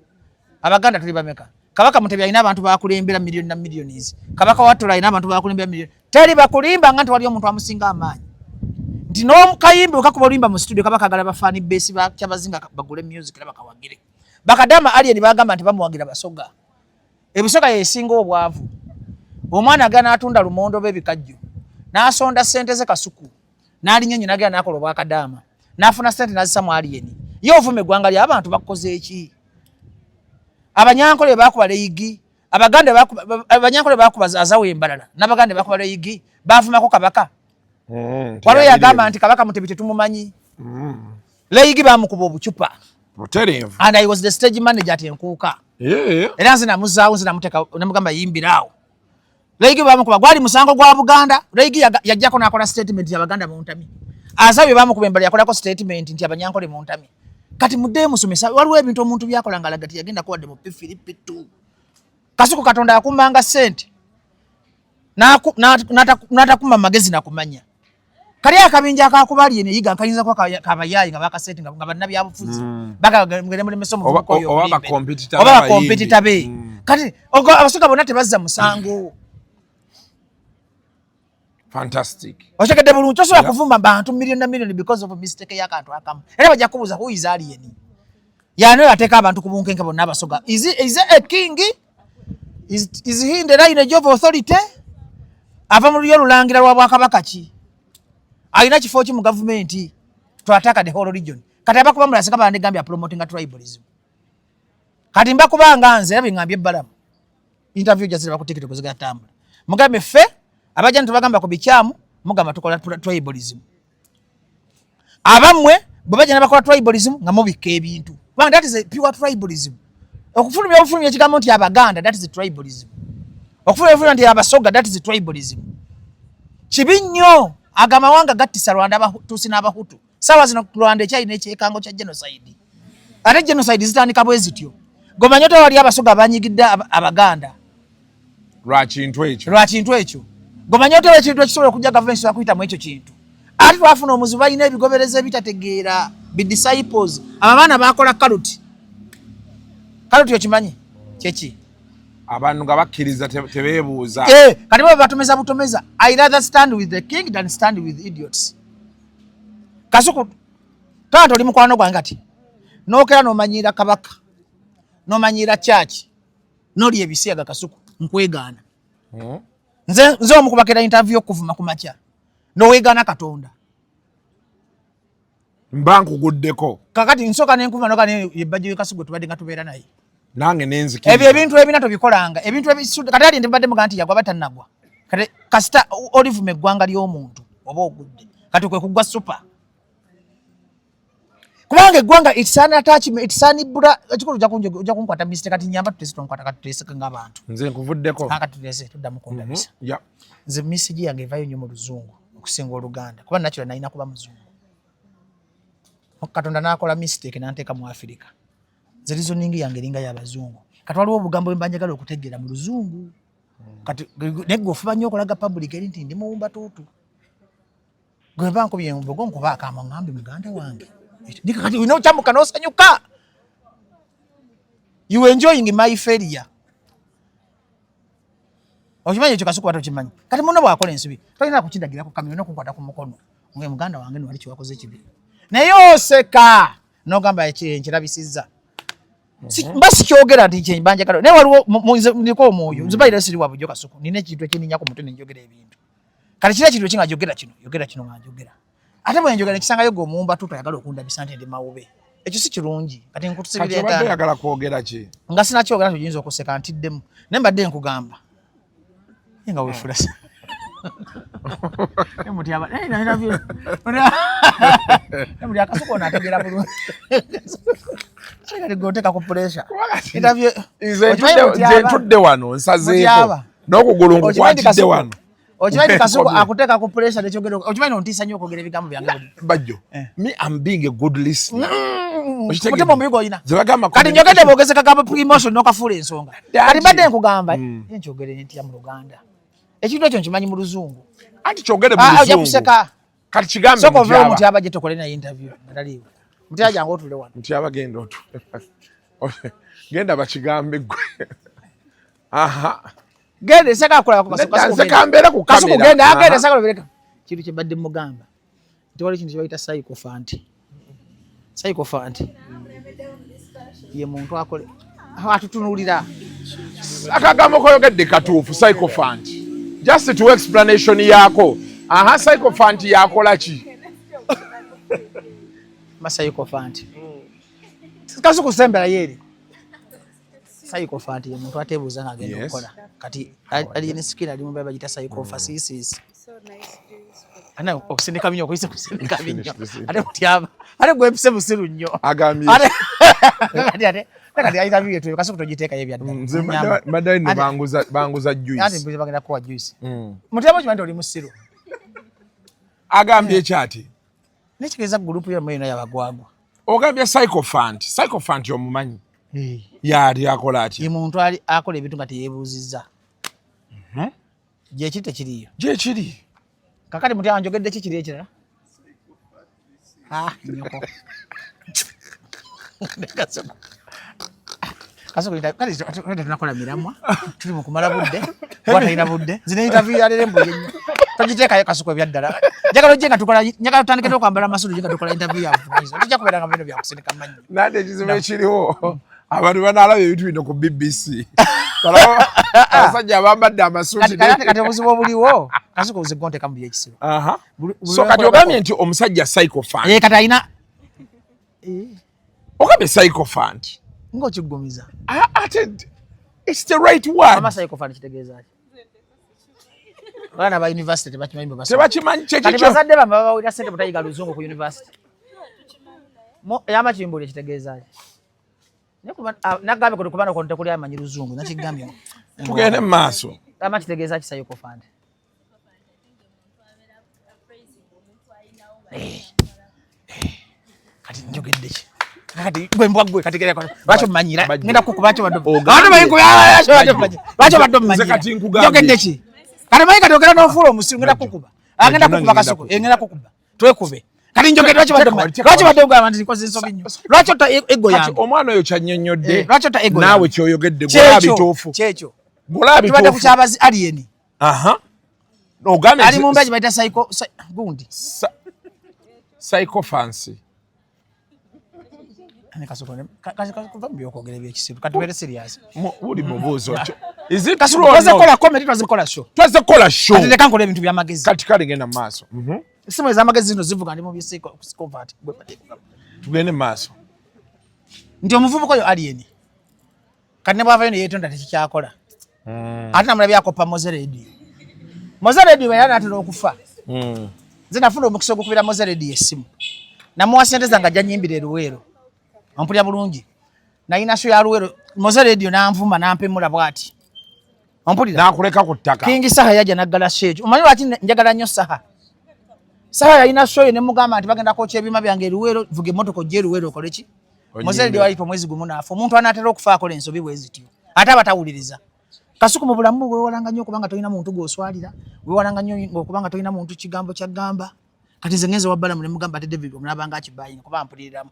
Abaganda tuli bameka? Kabaka Mutebi alina abantu bakulembera million na millions. Kabaka wa Tooro alina abantu bakulembera million. Teri bakulimba nga nti waliyo omuntu amusinga amaanyi, nti n'omukayimbi okakuba oluyimba mu studio, kabaka agala ba fan base ba Kyabazinga bagule music era bakawagire. Bakadama alien bagamba nti bamuwagira Basoga. Ebusoga yesinga obwavu. Omwana agenda n'atunda lumondo b'ebikajjo, n'asonda ssente ze Kasuku, n'alinya ennyo, n'agenda n'akola obwakadaama, n'afuna ssente n'azisa mu alien. Ye ovuma eggwanga ly'abantu, bakukoze eki? Abanyankole bakuba leyigi, Abaganda Abanyankole bakuba Azawo embalala, n'Abaganda bakuba leyigi, bavumako kabaka. Waliwo yagamba nti Kabaka Mutebi tetumumanyi. Leyigi bamukuba obucupa. Butereevu. And I was the stage manager at Enkuuka. Era nze namuzaawo, nze namuteeka, namugamba yimbiraawo. Leyigi bamukuba gwali musango gwa Buganda. Leyigi yajjako n'akola statement nti Abaganda muntami. Azawo bamukuba embala, yakolako statement nti Abanyankole muntami. Kati muddeyo musomesa, waliwo ebintu omuntu byakola ng'alaga ti yagenda kuwadde mu P3 P2. Kasuku, Katonda akummanga ssente n'atakuma magezi nakumanya. Kali akabinja akakuba alien yiga nkayinza kuba kabayaayi nga bakasente nga bannabyabufuzi bagende mulemesa omuvubuka oyo oba okulimba. Bakompetita Oba b'abayimbi. Bakompetita be. Kati Abasoga bonna tebazza musango. Fantastic. Okitegedde bulungi? Tosobola kuvuma bantu million na million because of mistake y'akantu akamu. Era bajja kubuuza, who is alien? Yani oyo ateeka abantu ku bunkenke bonna Abasoga? Is he a king? Is he in the lineage of authority? Ava mu lulyo olulangira lwa bwakabaka ki? Alina kifo ki mu gavumenti? To attack the whole region. Kati abakuba mulasi kaba negambye promoting tribalism. Kati mbakubanga nze era bingambye Balamu. Interview jazira ku TikTok zigatambula. Mugambe ffe abajja ntubagamba ku bikyamu, mugamba tukola tribalism. Abammwe bwe bajja ne bakola tribalism nga mubikka ebintu. Kubanga that is a pure tribalism. Okufulumya obufulumya ekigambo nti Abaganda, that is tribalism. Okufulumya obufulumya nti Abasoga, that is tribalism. Kibi nnyo. Ago amawanga gattisa Rwanda Abatuusi n'Abahutu. Saawa zino Rwanda ekyalina ekyekango kya genocide. Ate genocide zitandika bwe zityo. Gomanya ota wali Abasoga banyigidde Abaganda Lwa kintu ekyo. Lwa kintu ekyo. Gomanya ota ekintu ekisobola okujja, gavumenti esobola kuyitamu ekyo kintu. Ate twafuna omuzibu, balina ebigoberezi ebitategeera, bi disciples. Abo abaana bakola cult. Cult okimanyi kyeki? Abantu nga bakkiriza tebeebuuza. Eh, kati baba batomeza butomeza. I rather stand with the king than stand with idiots. Kasuku, taata oli mukwano gwange, kati nokera nomanyiira kabaka, nomanyiira church, nolya ebisiyaga. Kasuku, nkwegaana. Nze omukubakera interview okuvuma ku makya, noweegaana Katonda. Mba nkuguddeko. Kakati nsooka nenkuvuma noga yebajjo Kasuku tubadde nga tubeera naye. Nange nenzikiriza. Ebyo ebintu ebina tobikolanga, ebintu ebisudde. Kati ali ntibadde muga nti yagwa batannagwa. Kati kasita olivuma eggwanga ly'omuntu oba ogudde, kati kwe kugwa super, kubanga eggwanga it's an attachment, it's an bra. Ekikulu ojja kunkwata mistake. Kati nyamba tutese, tonkwata. Kati tuteseke ng'abantu. Nze nkuvuddeko. Kati tutese, tuddamu kundabisa. Nze message yange evayo nnyo mu Luzungu okusinga Oluganda, kuba natural nalina kuba muzungu. Katonda n'akola mistake n'anteeka mu Afirika. Nze reasoning yange eringa y'abazungu. Kati waliwo obugambo bwe mba njagala okutegeera mu Luzungu. Kati naye gwe ofuba nnyo okulaga public eri nti ndi muwumba tuutu. Gwe mba nkubye embogo, nkuba akaama, ŋŋambe muganda wange. Kati olina okyamuka n'osanyuka, you enjoying my failure. Okimanyi ekyo, Kasuku? Tokimanyi? Kati muno bwakola ensobi tolina kukindagirako kamera, olina okunkwata ku mukono nge muganda wange nowali kiwakoze kibi, naye oseka nogamba nkirabisizza. Mba sikyogera nti kyemba njagala, naye waliwo nze ndiko omwoyo. Nze bayira siri wa bulijjo, Kasuku. Nina ekintu ekininya ku mutwe nenjogera ebintu. Kati kira ekintu ekinga njogera kino, yogera kino nga njogera, ate bwe njogera nekisangayo gwe omumba tuto ayagala okundabisa nti ndi mawube. Ekyo si kirungi. Kati nkutusibira Kati obadde entaana. oyagala kwogera ki? Nga sinakyogera nti oyinza okuseka, ntiddemu, naye mbadde nkugamba naye nga wefulasa. Mutyaba Akasuku ono ategeera bulungi. Kati gwe ku pressure. Interview Nze Okimanyi nze ntudde wano nsazeeko Mutyaba. n'okugulu Okimanyi nkukwatidde Kasuku? wano. Okimanyi Kasuku Nkomye. akuteeka ku pressure nekyogera. Okimanyi ontiisa nnyo okwogera ebigambo byange buli. Bajjo, me, am being a good listener. Okitegedde? Mutima omubi gw'olina. Ze bagamba Kati njogedde bwogeze kagamba emotion n'okafuula ensonga. Kati mbadde nkugamba ye nkyogere ntya mu Luganda? Ekintu ekyo nkimanyi mu Luzungu. Anti kyogere mu Ah, ojja Luzungu. kuseka. Kati kigambe Sooka oveewo. Mutyaba. Mutyaba gye tokole naye interview nga taliiwo. Mutyaba jangu otule wano. Mutyaba genda otule. Genda bakigambe gwe. Aha. Genda esaka kola ku kasuku. Nze kambeera ku kamera. Kasuku genda agenda esaka bereka. Kintu kye badde mugamba. Nti waliwo kintu kye bayita sycophant. Sycophant. Ye muntu akole atutunuulira. Akagambo koyogedde katuufu sycophant. Just to explanation yaako. Aha, sycophant yakola ki? Sycophant. Kasuku sembera yeeri. Sycophant ye muntu ateebuuza ng'agenda okukola. Kati alien skin ali mu bagita sycophasis. Ana okusindika binyo okuyise kusindika binyo. Ate mutyaba. Ate gwe mpise musiru nnyo. Agambye. Ate ate kati ayita biyo tu Kasuku togiteekayo ebya ddala. Nze mbadde nno banguza juice. Ate mbuze bagenda kuwa juice. Mutyaba okimanyi nti oli musiru. Agambye ekyati. Nekitegeeza group yo yonna yabagwagwa. Ogambye sycophant. Sycophant omumanyi. Yali akola atya? Ye muntu ali akola ebintu nga teyeebuuzizza. Gyekiri tekiriiyo? Gyekiri. Kakati mutyaba njogedde ki kiri ekirala? Ah, nnyoko. Kasuku kati tunakola miramwa tuli mu kumala budde watalina budde zino interview ya leero mbuye nnyo togiteekayo Kasuku ebya ddala njagala ojje nga tukola njagala tutandike n'okwambala amasuuti ojje nga tukola interview ya buvunaanyizibwa tujja kubeera nga bino byakusindika mannyo. Nate ekizibu ekiriwo abantu banaalaba ebintu bino ku BBC abasajja abambadde amasuuti. Kati obuzibu obuliwo Kasuku obuzibu gonteeka mu byekisibo. So kati ogambye nti omusajja sycophant. Kati alina ogambye sycophant. Ng'okiggumiza. Ate it's the right word. Mama sycophant kitegeeza ki? Abaana ba university tebakimanyi bwe basoma. Tebakimanyi kye Kati kikyo. bazadde bammwe babawulira ssente butayiga luzungu ku university. Eyama kimbuli kitegeeza ki? Naye kuba nagambye kuti kubana kono tekuli amanyi luzungu nakigambye. Tugende mu maaso. Ama kitegeeza ki sycophant? Kati njogedde ki? Kati gwe mbwa gwe kati gera lwaki omanyira ngenda kukuba lwaki obadde lwaki obadde omanyira Nze kati nkugambye. Njogedde ki? Kati manyi kati ogenda n'ofuula omusiru ngenda kukuba. Agenda kukuba Kasuku ngenda kukuba twekube. Kati njogedde lwaki obadde omanyira? Lwaki obadde ogamba nti nkoze ensobi nnyo? Lwaki otta ego yange? Kati omwana oyo kyannyonnyodde Lwaki otta ego yange? naawe kyoyogedde gwola bituufu. Kyekyo. Gwola Tubadde ku bituufu. kyabazi alien. Aha. Ogambye Ali mu mbeera gye bayita psycho gundi. Psychophancy. Kuva mu byokwogera ebyekisiru kati tubeere serious. Buli mubuuzo kyo. Is it Kasuku, true or twaze not? kukola comedy, twaze kukola show. Twaze kukola show. Kati leka nkole ebintu by'amagezi. Kati kale genda mu maaso. Essimu ez'amagezi zino zivuga ndi mu psychophancy. Tugende mu maaso. Nti omuvubuka oyo alien. Kati ne bw'avayo ne yeetonda tekikyakola. Ate namulabye akopa Moze Radio. Moze Radio bwe yali anaatera okufa. Nze nafuna omukisa ogukubira Moze Radio essimu. Namuwa ssente zange ajja nnyimbira e Luweero. Ompulira bulungi. Nalina show ya Luweero. Moze Radio n'anvuma n'ampemula bw'ati. Ompulira? N'akuleka ku ttaka. King Saha yajja n'aggala show ekyo. Omanyi lwaki njagala nnyo Saha? Saha yalina show ye ne mugamba nti bagenda kwokya ebyuma byange e Luweero, vuga emmotoka ojje e Luweero okole ki? Moze Radio walipo omwezi gumu n'afa. Omuntu anaatera okufa akola ensobi bwe zityo. Ate aba tawuliriza. Kasuku mu bulamu weewalanga nnyo okubanga tolina muntu gw'oswalira, weewalanga nnyo okubanga tolina muntu kigambo ky'agamba. Kati nze ngenze wa Balamu ne mugamba ate David omunaabanga akibayinga kuba mpuliriramu.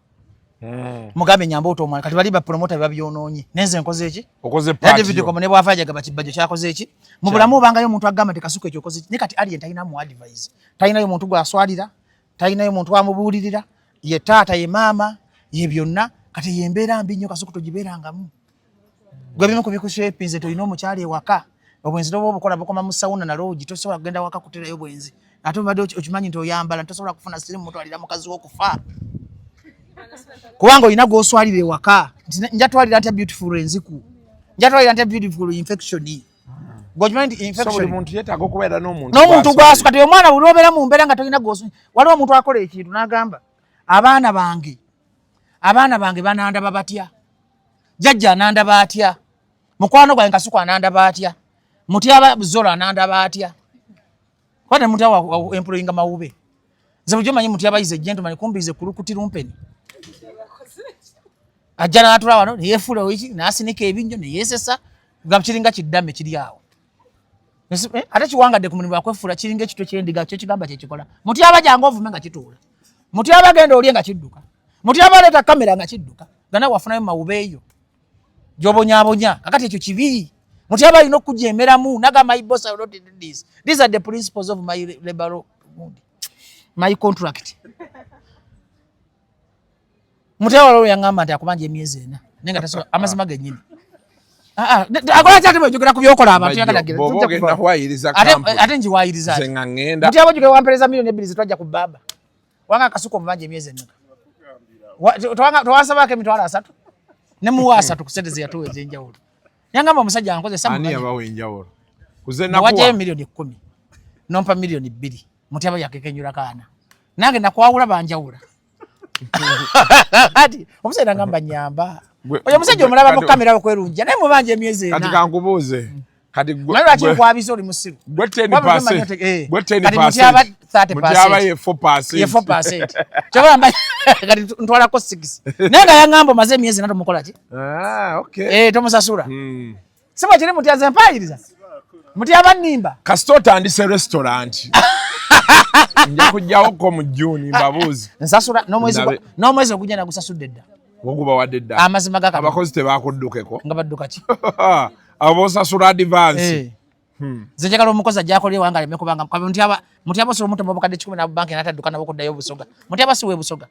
Mugambe nyamba ota omwana kati bali ba promoter babyonoonye. Nenze nkoze ki? Okoze Naye part David yo. Komo ne bw'ava ajagaba kibajjo kyakoze ki? Mu bulamu obangayo omuntu agamba nti Kasuku ekyo okoze ki? Naye kati Alien talina mu advise. Talinayo muntu gw'aswalira, talinayo muntu amubuulirira, ye taata ye maama, ye byonna. Kati ye mbeera mbi nnyo Kasuku togibeerangamu. Gwe bimu ku bikushepinze tolina omukyala ewaka. Obwenzi n'oba obukola bukoma mu sauna na loogi, tosobola kugenda waka kuterayo bwenzi. Ate obadde okimanyi nti oyambala, tosobola kufuna sirimu mutwalira mukazi wo okufa. Kubanga olina gw'oswalira ewaka. Nti nja twalira ntya beautiful enziku. Nja twalira ntya beautiful infection. Gwe okimanyi nti So buli infection. muntu yeetaaga okubeera n'omuntu N'omuntu gw'aswalira. gw'aswa. Kati omwana buli lw'obeera mu mbeera nga tolina gw'oswa. Waliwo omuntu akola ekintu n'agamba, abaana bange banandaba batya? Jjajja anandaba atya? Mukwano gwange Kasuku anandaba atya? Mutyaba Zolo anandaba atya? Kuba ne Mutyaba wa employinga mawube. Nze bulijjo manyi Mutyaba is a gentleman, kumbi is a kulukuti lumpeni. Ajja n'atula wano ne yeefuula wiki, n'asinika ebinnyo ne yeesesa, nga kiringa kiddame kiri awo. Ate kiwangadde ku mulimu akwefuula kiringa ekitwe ky'endiga, kyo kigamba kye kikola. Mutyaba jangu ovume nga kituula. Mutyaba genda olye nga kidduka. Mutyaba aleeta kamera nga kidduka nga nawe wafunayo mawubeeyo gyobonyabonya. Kakati ekyo kibi. Mutyaba alina okujemeramu naga my boss, I will not do this. These are the principles of my labor, my contract. Mutyaba waliwo yaŋŋamba nti akubanja emyezi 4 naye nga tasobola, amazima gennyini. Ah, ah, akola ki ate bwejogera ku byokola abantu? Bajjo, Yagala bw'oba ogenda kuwayiriza ate kampuni, ate ngiwayiriza nze ati. nga ŋŋenda. Mutyaba ojjukira wampereza miliyoni 2 zetwajja ku baaba wanga akasuka omubanja emyezi emeka? Tewasabako 300,000 ne muwa 30 ku sente zeyatuwa ez'enjawulo. Yangamba omusajja ankozesa. Ani yabawa enjawulo? Kuze Wajjayo nakuwa miliyoni 10 nompa miliyoni 2. Mutyaba yakekenyula kaana nange nakwawula banjawula. Ati omusajja nagamba nyamba. Oyo omusajja omulaba mu kamera okwerunja naye mubanja emyezi Kati 4. kankubuuze kati Naye lwaki nkwabisa? Oli musiru. Gwe Wabula 10%, gwe 10%, Kati mutyaba 30%. Mutyaba ye 4%. Ye 4%. Kyobala kati ntwalako 6 naye nga yaŋŋamba omaze emyezi 4 tomukola ki? Ah, okay. Eh, tomusasula. Si bwe kiri? Mutya ze mpayiriza, mutyaba nnimba. Kasita otandise restaurant, nja kujjawoko mu Juni mbabuuzi. Nsasula n'omwezi Ndabe. N'omwezi ogujja nagusasudde dda. Woguba wadde dda? Amazima ga Katonda. Abakozi tebakuddukeko? Nga badduka ki? Abo osasula advance? Eh. Nze njagala omukozi ajja akolera ewange aleme kubanga mutyaba mutyaba osobola omutema obukadde 1,000 nabo banki n'atadduka nabo kuddayo Busoga. Mutyaba si webusoga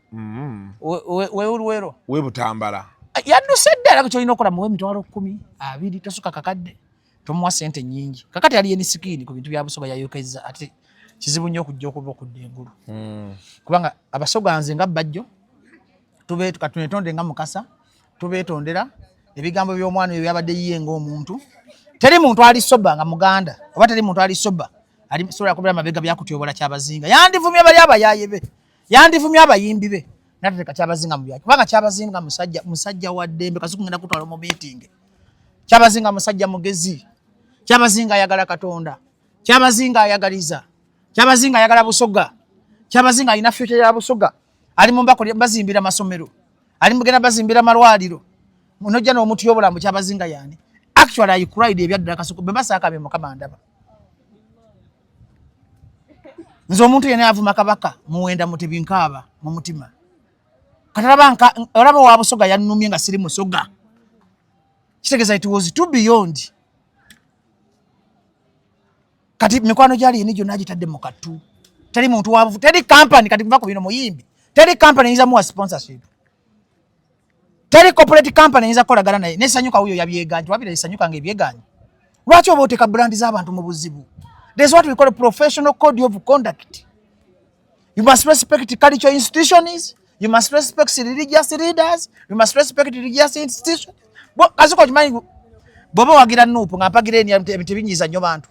weuluwero. Webutambala. Yadduse dda. Era kyolina okukola, muwe 100,000, 20,000, tosuka kakadde, tomuwa sente nnyingi. Kakati ali enisikini ku bintu bya Busoga yayokezza, ate kizibu nnyo okujja okuba okudda engulu kubanga Abasoga nze nga Bajjo tube katunetonde nga Mukasa tubeetondera ebigambo by'omwana oyo byabadde yiye ng'omuntu. Teri muntu ali soba nga Muganda oba teri muntu ali soba ali sobola kubeera mabega byakutyobola Kyabazinga. Yandivumye bali abayaaye be, yandivumye abayimbi be, natereka Kyabazinga mu byaki kubanga Kyabazinga musajja, musajja wa ddembe. Kasuku ngenda kutwala mu meeting. Kyabazinga musajja mugezi. Kyabazinga ayagala Katonda. Kyabazinga ayagaliza. Kyabazinga ayagala Busoga. Kyabazinga alina future ya Busoga. Ali mu mbako bazimbira masomero, ali mugenda bazimbira malwaliro, nojja n'omutyobola mu Kyabazinga yani. Actually I cried ebyaddala. Kasuku bwe basaakabye Mukama ndaba. Nze omuntu yenna avuma Kabaka Muwenda Mutebi nkaaba mu mutima. Katalaba olaba wa Busoga yannumye nga siri Musoga, kitegeeza it was too beyond. Kati mikwano gyali yeni gyonna agitadde mu kattu. Teri muntu wabufu, teri company. Kati kuva ku bino muyimbi, teri company eyinza muwa sponsorship, teri corporate company eyinza kukolagana naye. Nesanyuka wuyo yabyeganye wabira esanyuka nga ebyeganye. Lwaki oba oteeka brand z'abantu mu buzibu? There's what we call a professional code of conduct. You must respect cultural institutions, you must respect religious leaders, you must respect religious institutions. Kasuku okimanyi bw'oba wagira NUP nga mpagira eni tebinyiiza nnyo bantu,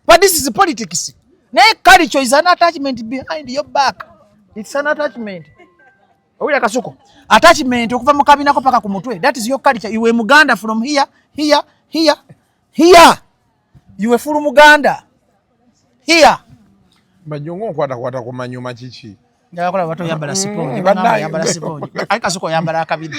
but this is politics. Naye culture is an attachment behind your back. It's an attachment. Owulira Kasuku? Attachment okuva mu kabinako paka ku mutwe. That is your culture. Iwe Muganda from here, here, here, here. You were full Muganda here. Bajjo ng'onkwatakwata ku manyuma, kiki? Njagala kulaba bato oyambala sipongi. Bannange. Oyambala sipongi. Ayi Kasuku oyambala akabina.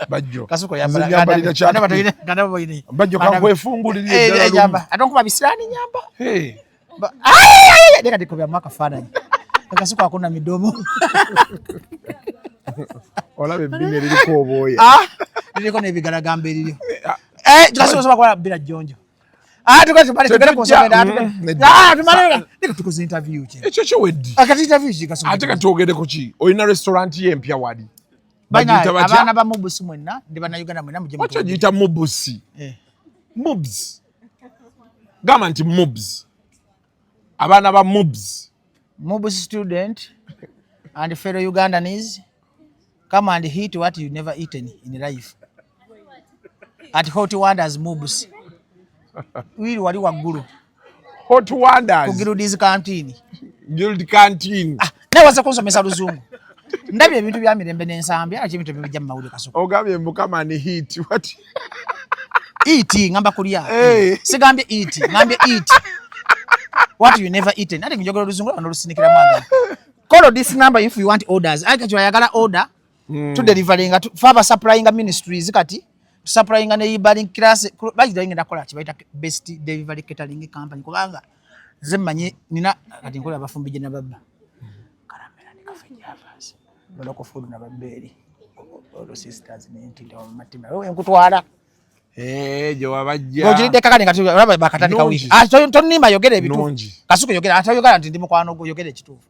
Bajjo, Kasuku oyambala nze nyambalira Bajjo kankwefungulirira eddala lumu. Nyamba ate onkuba bisiraani nyamba. Hey. Leka ndikubyamu akafaananyi. Kasuku akuna midomo. Olaba ebbina eririko obwoya. Ah, liriko n'ebigalagamba eriryo. Eh, Kasuku osobola kukola bbira jjonjo. Ah, tugende tumale, tugende ku nsonga endala, Nedda. Ah, tumale, leka tukoze interview ki. Ekyo kyoweddi. Akati interview ki Kasuku? Ate kati ku ki? Olina restaurant ye empya wali. Bana Bagiyita batya? abaana ba Mubusi mwenna ndi Bannayuganda mwenna mujje Watya mutuwagire. giyita Mubusi? Eh. Mubs, gamba nti Mubs, abaana ba Mubs. Mubusi student and fellow Ugandans, come and eat what you never eaten in life at Hot Wonders Mubs. Wili wali waggulu Hot Wonders. Ku Guild's Canteen. Guild Canteen. Ah, naye waza kunsomesa luzungu. Ndabye ebintu bya mirembe n'ensambi, ate ebintu ebijja mu mawulire Kasuku. Ogambye mukama ni hit what? Eat, ngamba kulya. Hey. Sigambye eat, ngambye eat what you never eaten. Ate njogera oluzungu n'olusinikira mwana. Call this number if you want orders. Aye kati oyagala order, tu deliveringa fe aba supplyinga ministries, kati tusupplyinga ne Ibaling class bagida ngenda kola ki bayita best delivery catering company kubanga nze mmanyi nina kati nkola abafumbi gye nababba Karamera ne Cafe Javas. Local food nababbeeri olwo sisters nentinda wamatima wewe nkutwala. Eh, gye wabajja. Ogiridde kakati nga olaba bakatandika Nnungi. wiiki. Ah, tonnimba, yogera ebituufu. Nnungi. Kasuku yogera, ate oyogera nti ndi mukwano gwo, yogera ekituufu.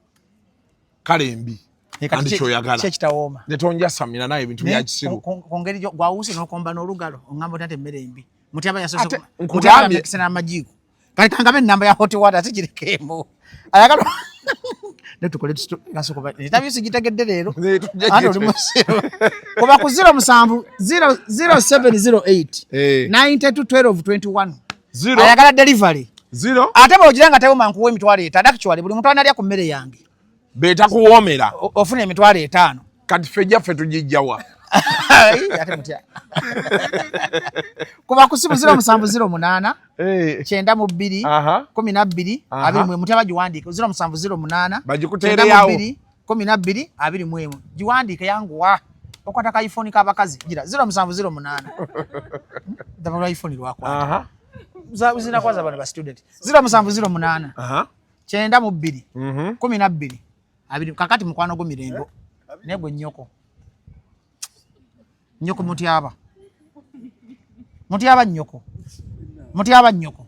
Kale mbi. Eh, kati Andi kyoyagala. ki ekitawooma? Ne tonjasamira naye ebintu Naye bya kisiru. ku ngeri gwawuuse n'okomba n'olugalo, oŋŋamba otya nti emmere embi? Mutyaba yasoose Ate Mutyaba yamekese n'amajiiko. Kati kangabe ennamba ya hot water sigirekeemu. Ayagala ne tukole Kasuku interview sigitegedde leero. Ne tujja Anti oli musiru. Kuba ku 07 0 0708 92 12 21. Zero. Ayagala delivery. Zero. Ate bw'ogira nga tewoma nkuwa 50,000. Actually buli muntu analya ku mmere yange. Beetakuwoomera. Ofuna 50,000. Kati ffe gyaffe tugijja wa? Ai, ate mutya. Kuba ku simu 0708 92 12 21. Mutya bagiwandiike 0708 Bagikuteereyawo. 92 12 21. Giwandiike yanguwa. Okwata ka iPhone k'abakazi gira 0708. Ddaba lwa iPhone lwakwata. Zinakwaza bano ba student. 0708 92 12 20. Kakati mukwano gwo Mirembe. Naye gwe nnyoko. Nnyoko mutyaba. Mutyaba nnyoko. Mutyaba nnyoko.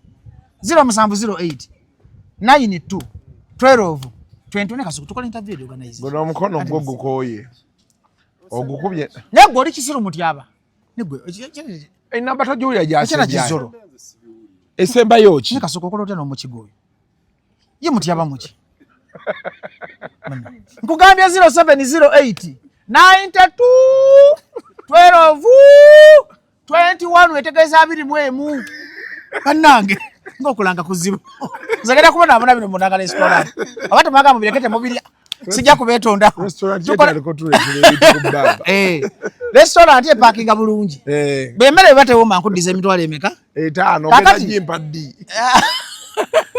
0708 92 12 21. Kasuku tukola interview organize. Guno omukono gwo gukooye. Ogukubye. Naye gwe oli kisiru mutyaba. Naye gwe Enamba togiwulira Ekyana gy'asembyayo. kizolo. Esembayo ki? Naye Kasuku okola otya n'omukigo oyo? Ye mutyaba muki? Nkugambye 0708 92 12 21 etegeeza 21. Bannange ng'okulanga kuzibu. Nze ngenda kubonaabona bino mu Nanga restaurant. Oba temwagala mubireke temubirya. Sijja kubeetondaho. Restaurant yeetaliko tuleetera ebintu ku bbamba. Restaurant epaakinga bulungi. Bw'emmere bwe batewooma nkuddiza emitwalo emeka? 5. Kakati- Ogenda gimpa ddi?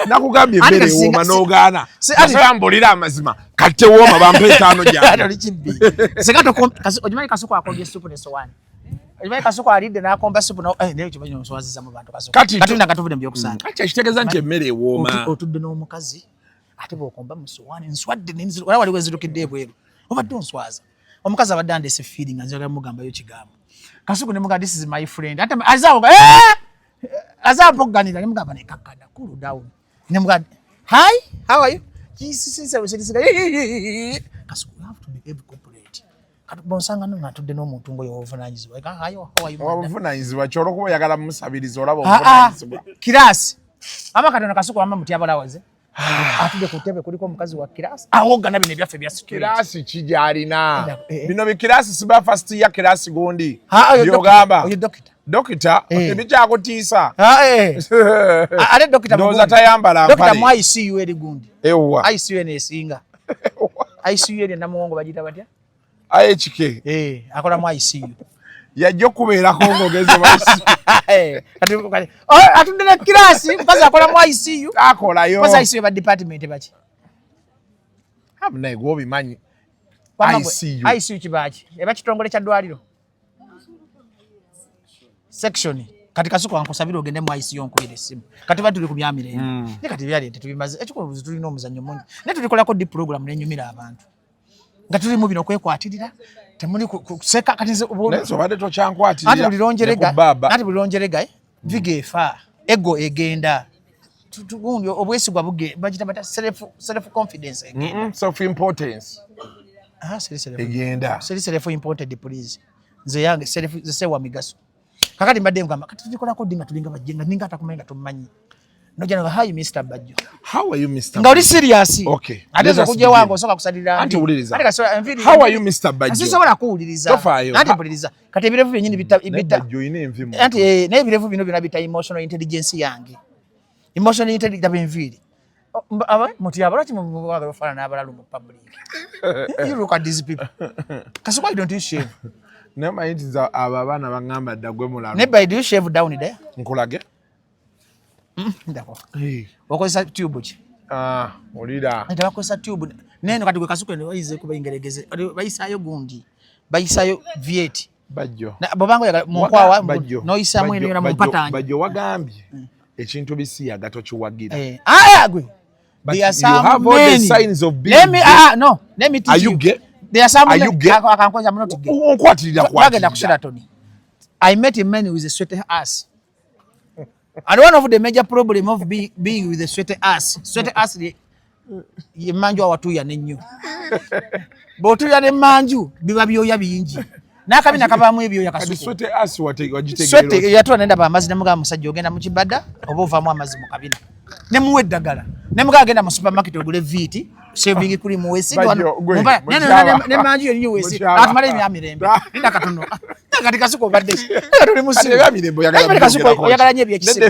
Nakugambye Anti emmere kati ewooma n'ogaana. Nasobola mbuulire amazima. Kati tewooma bampa 5 Ate gyange. oli kibbi. Singa okimanyi Kasuku akombye supu n'essowaani. Okimanyi Kasuku alidde n'akomba supu naye okimanyi onswaziza mu bantu Kasuku. Kati Katulina nga tuvudde mu byokusaaga. Kati ekitegeeza nti emmere ewooma. Otudde n'omukazi ate bw'okomba mu ssowaani nswadde olaba waliwo enzirukidde ebweru. Obadde onswaza. Omukazi abadde andeese feeling nga njagala mugambayo kigambo. Kasuku ne mugamba this is my friend. Ate azaawo nga, azaawo mpogganira ne mugamba nekakkana cool down. Ne mugamba hi, how are you? Kasuku, you have to behave corporate. Kati bw'onsanga nno nga ntudde n'omuntu ng'oyo ow'obuvunaanyizibwa. Eka, hi, how are you, madam? Obuvunaanyizibwa ki? Olw'okuba oyagala mumusabiriza olaba Ah, ah. obuvunaanyizibwa. Kiraasi. Ama katono Kasuku wamma mutyabalawaze. Atudde ku ttebe kuliko omukazi wa kiraasi. Awoggana bino ebyaffe ebya security. Kiraasi ki gy'alina? Eh. Bino bikiraasi siba first year kiraasi gundi. Ah, oyo By'ogamba. Oyo dokita. Dokita ebikyakutiisa. Ah, eh. Ate dokita Ndowooza mugundi. tayambala Dokita mpale. mu ICU eri gundi. Ewa. ICU eno esinga. ICU eri Namuwongo bagiyita batya? IHK. Akola mu ICU. Yajja okubeerako ng'ogeze mu ICU. Kati, oh, atudde ne kiraasi, mukazi akola mu ICU. Akolayo. Mukazi ICU eba department baki? Naye gw'obimanyi. Wamma gwe, ICU. ICU kiba ki? Eba kitongole kya ddwaliro. Section. Kati Kasuku ankusabira ogende mu ICU onkubire essimu. Kati tuba tuli ku bya mirembe. Naye kati byali tetubimaze. Ekikulu tulina omuzannyo mungi. Naye tulikolako di program n'enyumira abantu. Nga tuli mu bino kwekwatirira, temuli kuseka kati nze Naye nze obadde tokyankwatirira. Anti buli lonjerega, Ne ku baaba. anti buli lonjerega, viga efa, ego egenda. Gundi obwesigwa bagita bata self confidence egenda. Self importance. Ah, seri self Egenda. Seri self important please. Nze yange self nze sewa migaso. Kakati mbadde ngamba kati tulikolako ddi nga tulinga bajje nga ninga atakumanyi nga tomumanyi. Nojja nga hi Mr. Bajjo. How are you Mr. Nga oli serious. Okay. Ate Let us okujja begin. wange osooka kusalira. Anti wuliriza. Ate kasobola enviiri. How are you Mr. Bajjo? Sisobola kuwuliriza. Tofaayo. Anti mpuliriza. Kati ebirevu byennyini Naye bita Bajjo olina envi mu Anti naye ebirevu bino byonna bita emotional intelligence yange. Emotional intelligence daba enviiri. Mutyaba lwaki mwagala ofaanana abalalu mu public? You look at these people. Kasuku, why don't you shave? Naye omanyi nti nze abo abaana baŋŋamba dda gwe mulalu. Naye by do you shave down there? Nkulage? Ndako. Okozesa tube ki? Ah, olira. Nti bakozesa tube. Neno kati gwe Kasuku eno bayize kuba ingeregeze. Bayisaayo gundi. Bayisaayo Viet. Bajjo. Bw'obanga oyagala mu nkwawa, Bajjo. n'oyisaamu eno Bajjo, yona mu Bajjo, mpataanya. Bajjo wagambye ekintu bisiyaga tokiwagira. Ah, gwe. But There are you some have all the men. signs of being Let me, gay. no. Let me teach Are you you. gay? There are some Are you gay? Akankoza, I'm not gay. Onkwatirira. Twagenda ku Sheraton. I met a man with a sweaty ass. And one of the major problem of being with a sweaty ass ye manju awatuya nennyo. Bw'otuya n'emmanju biba byoya bingi. N'akabina kabaamu ebyoya. Kati Kasuku. Sweaty ass wagitegeera Sweaty otya? yatula nendaba amazzi, nemugamba, musajja ogenda mu kibada oba ovaamu amazzi mu kabina. Nemuwa eddagala. Nemugamba genda mu supermarket ogule Veet shaving cream weesige wano. Bajjo, gwe, Mumbala- N'emmanju yonna weesige. Mukyala. Atumale ebyamirembe. Linda katono. Kati Kasuku obadde ki? Kati oli musiru. Kati ebyamirembe oyagala Kati Kasuku byongerako ki? oyagala nnyo ebyekisiru.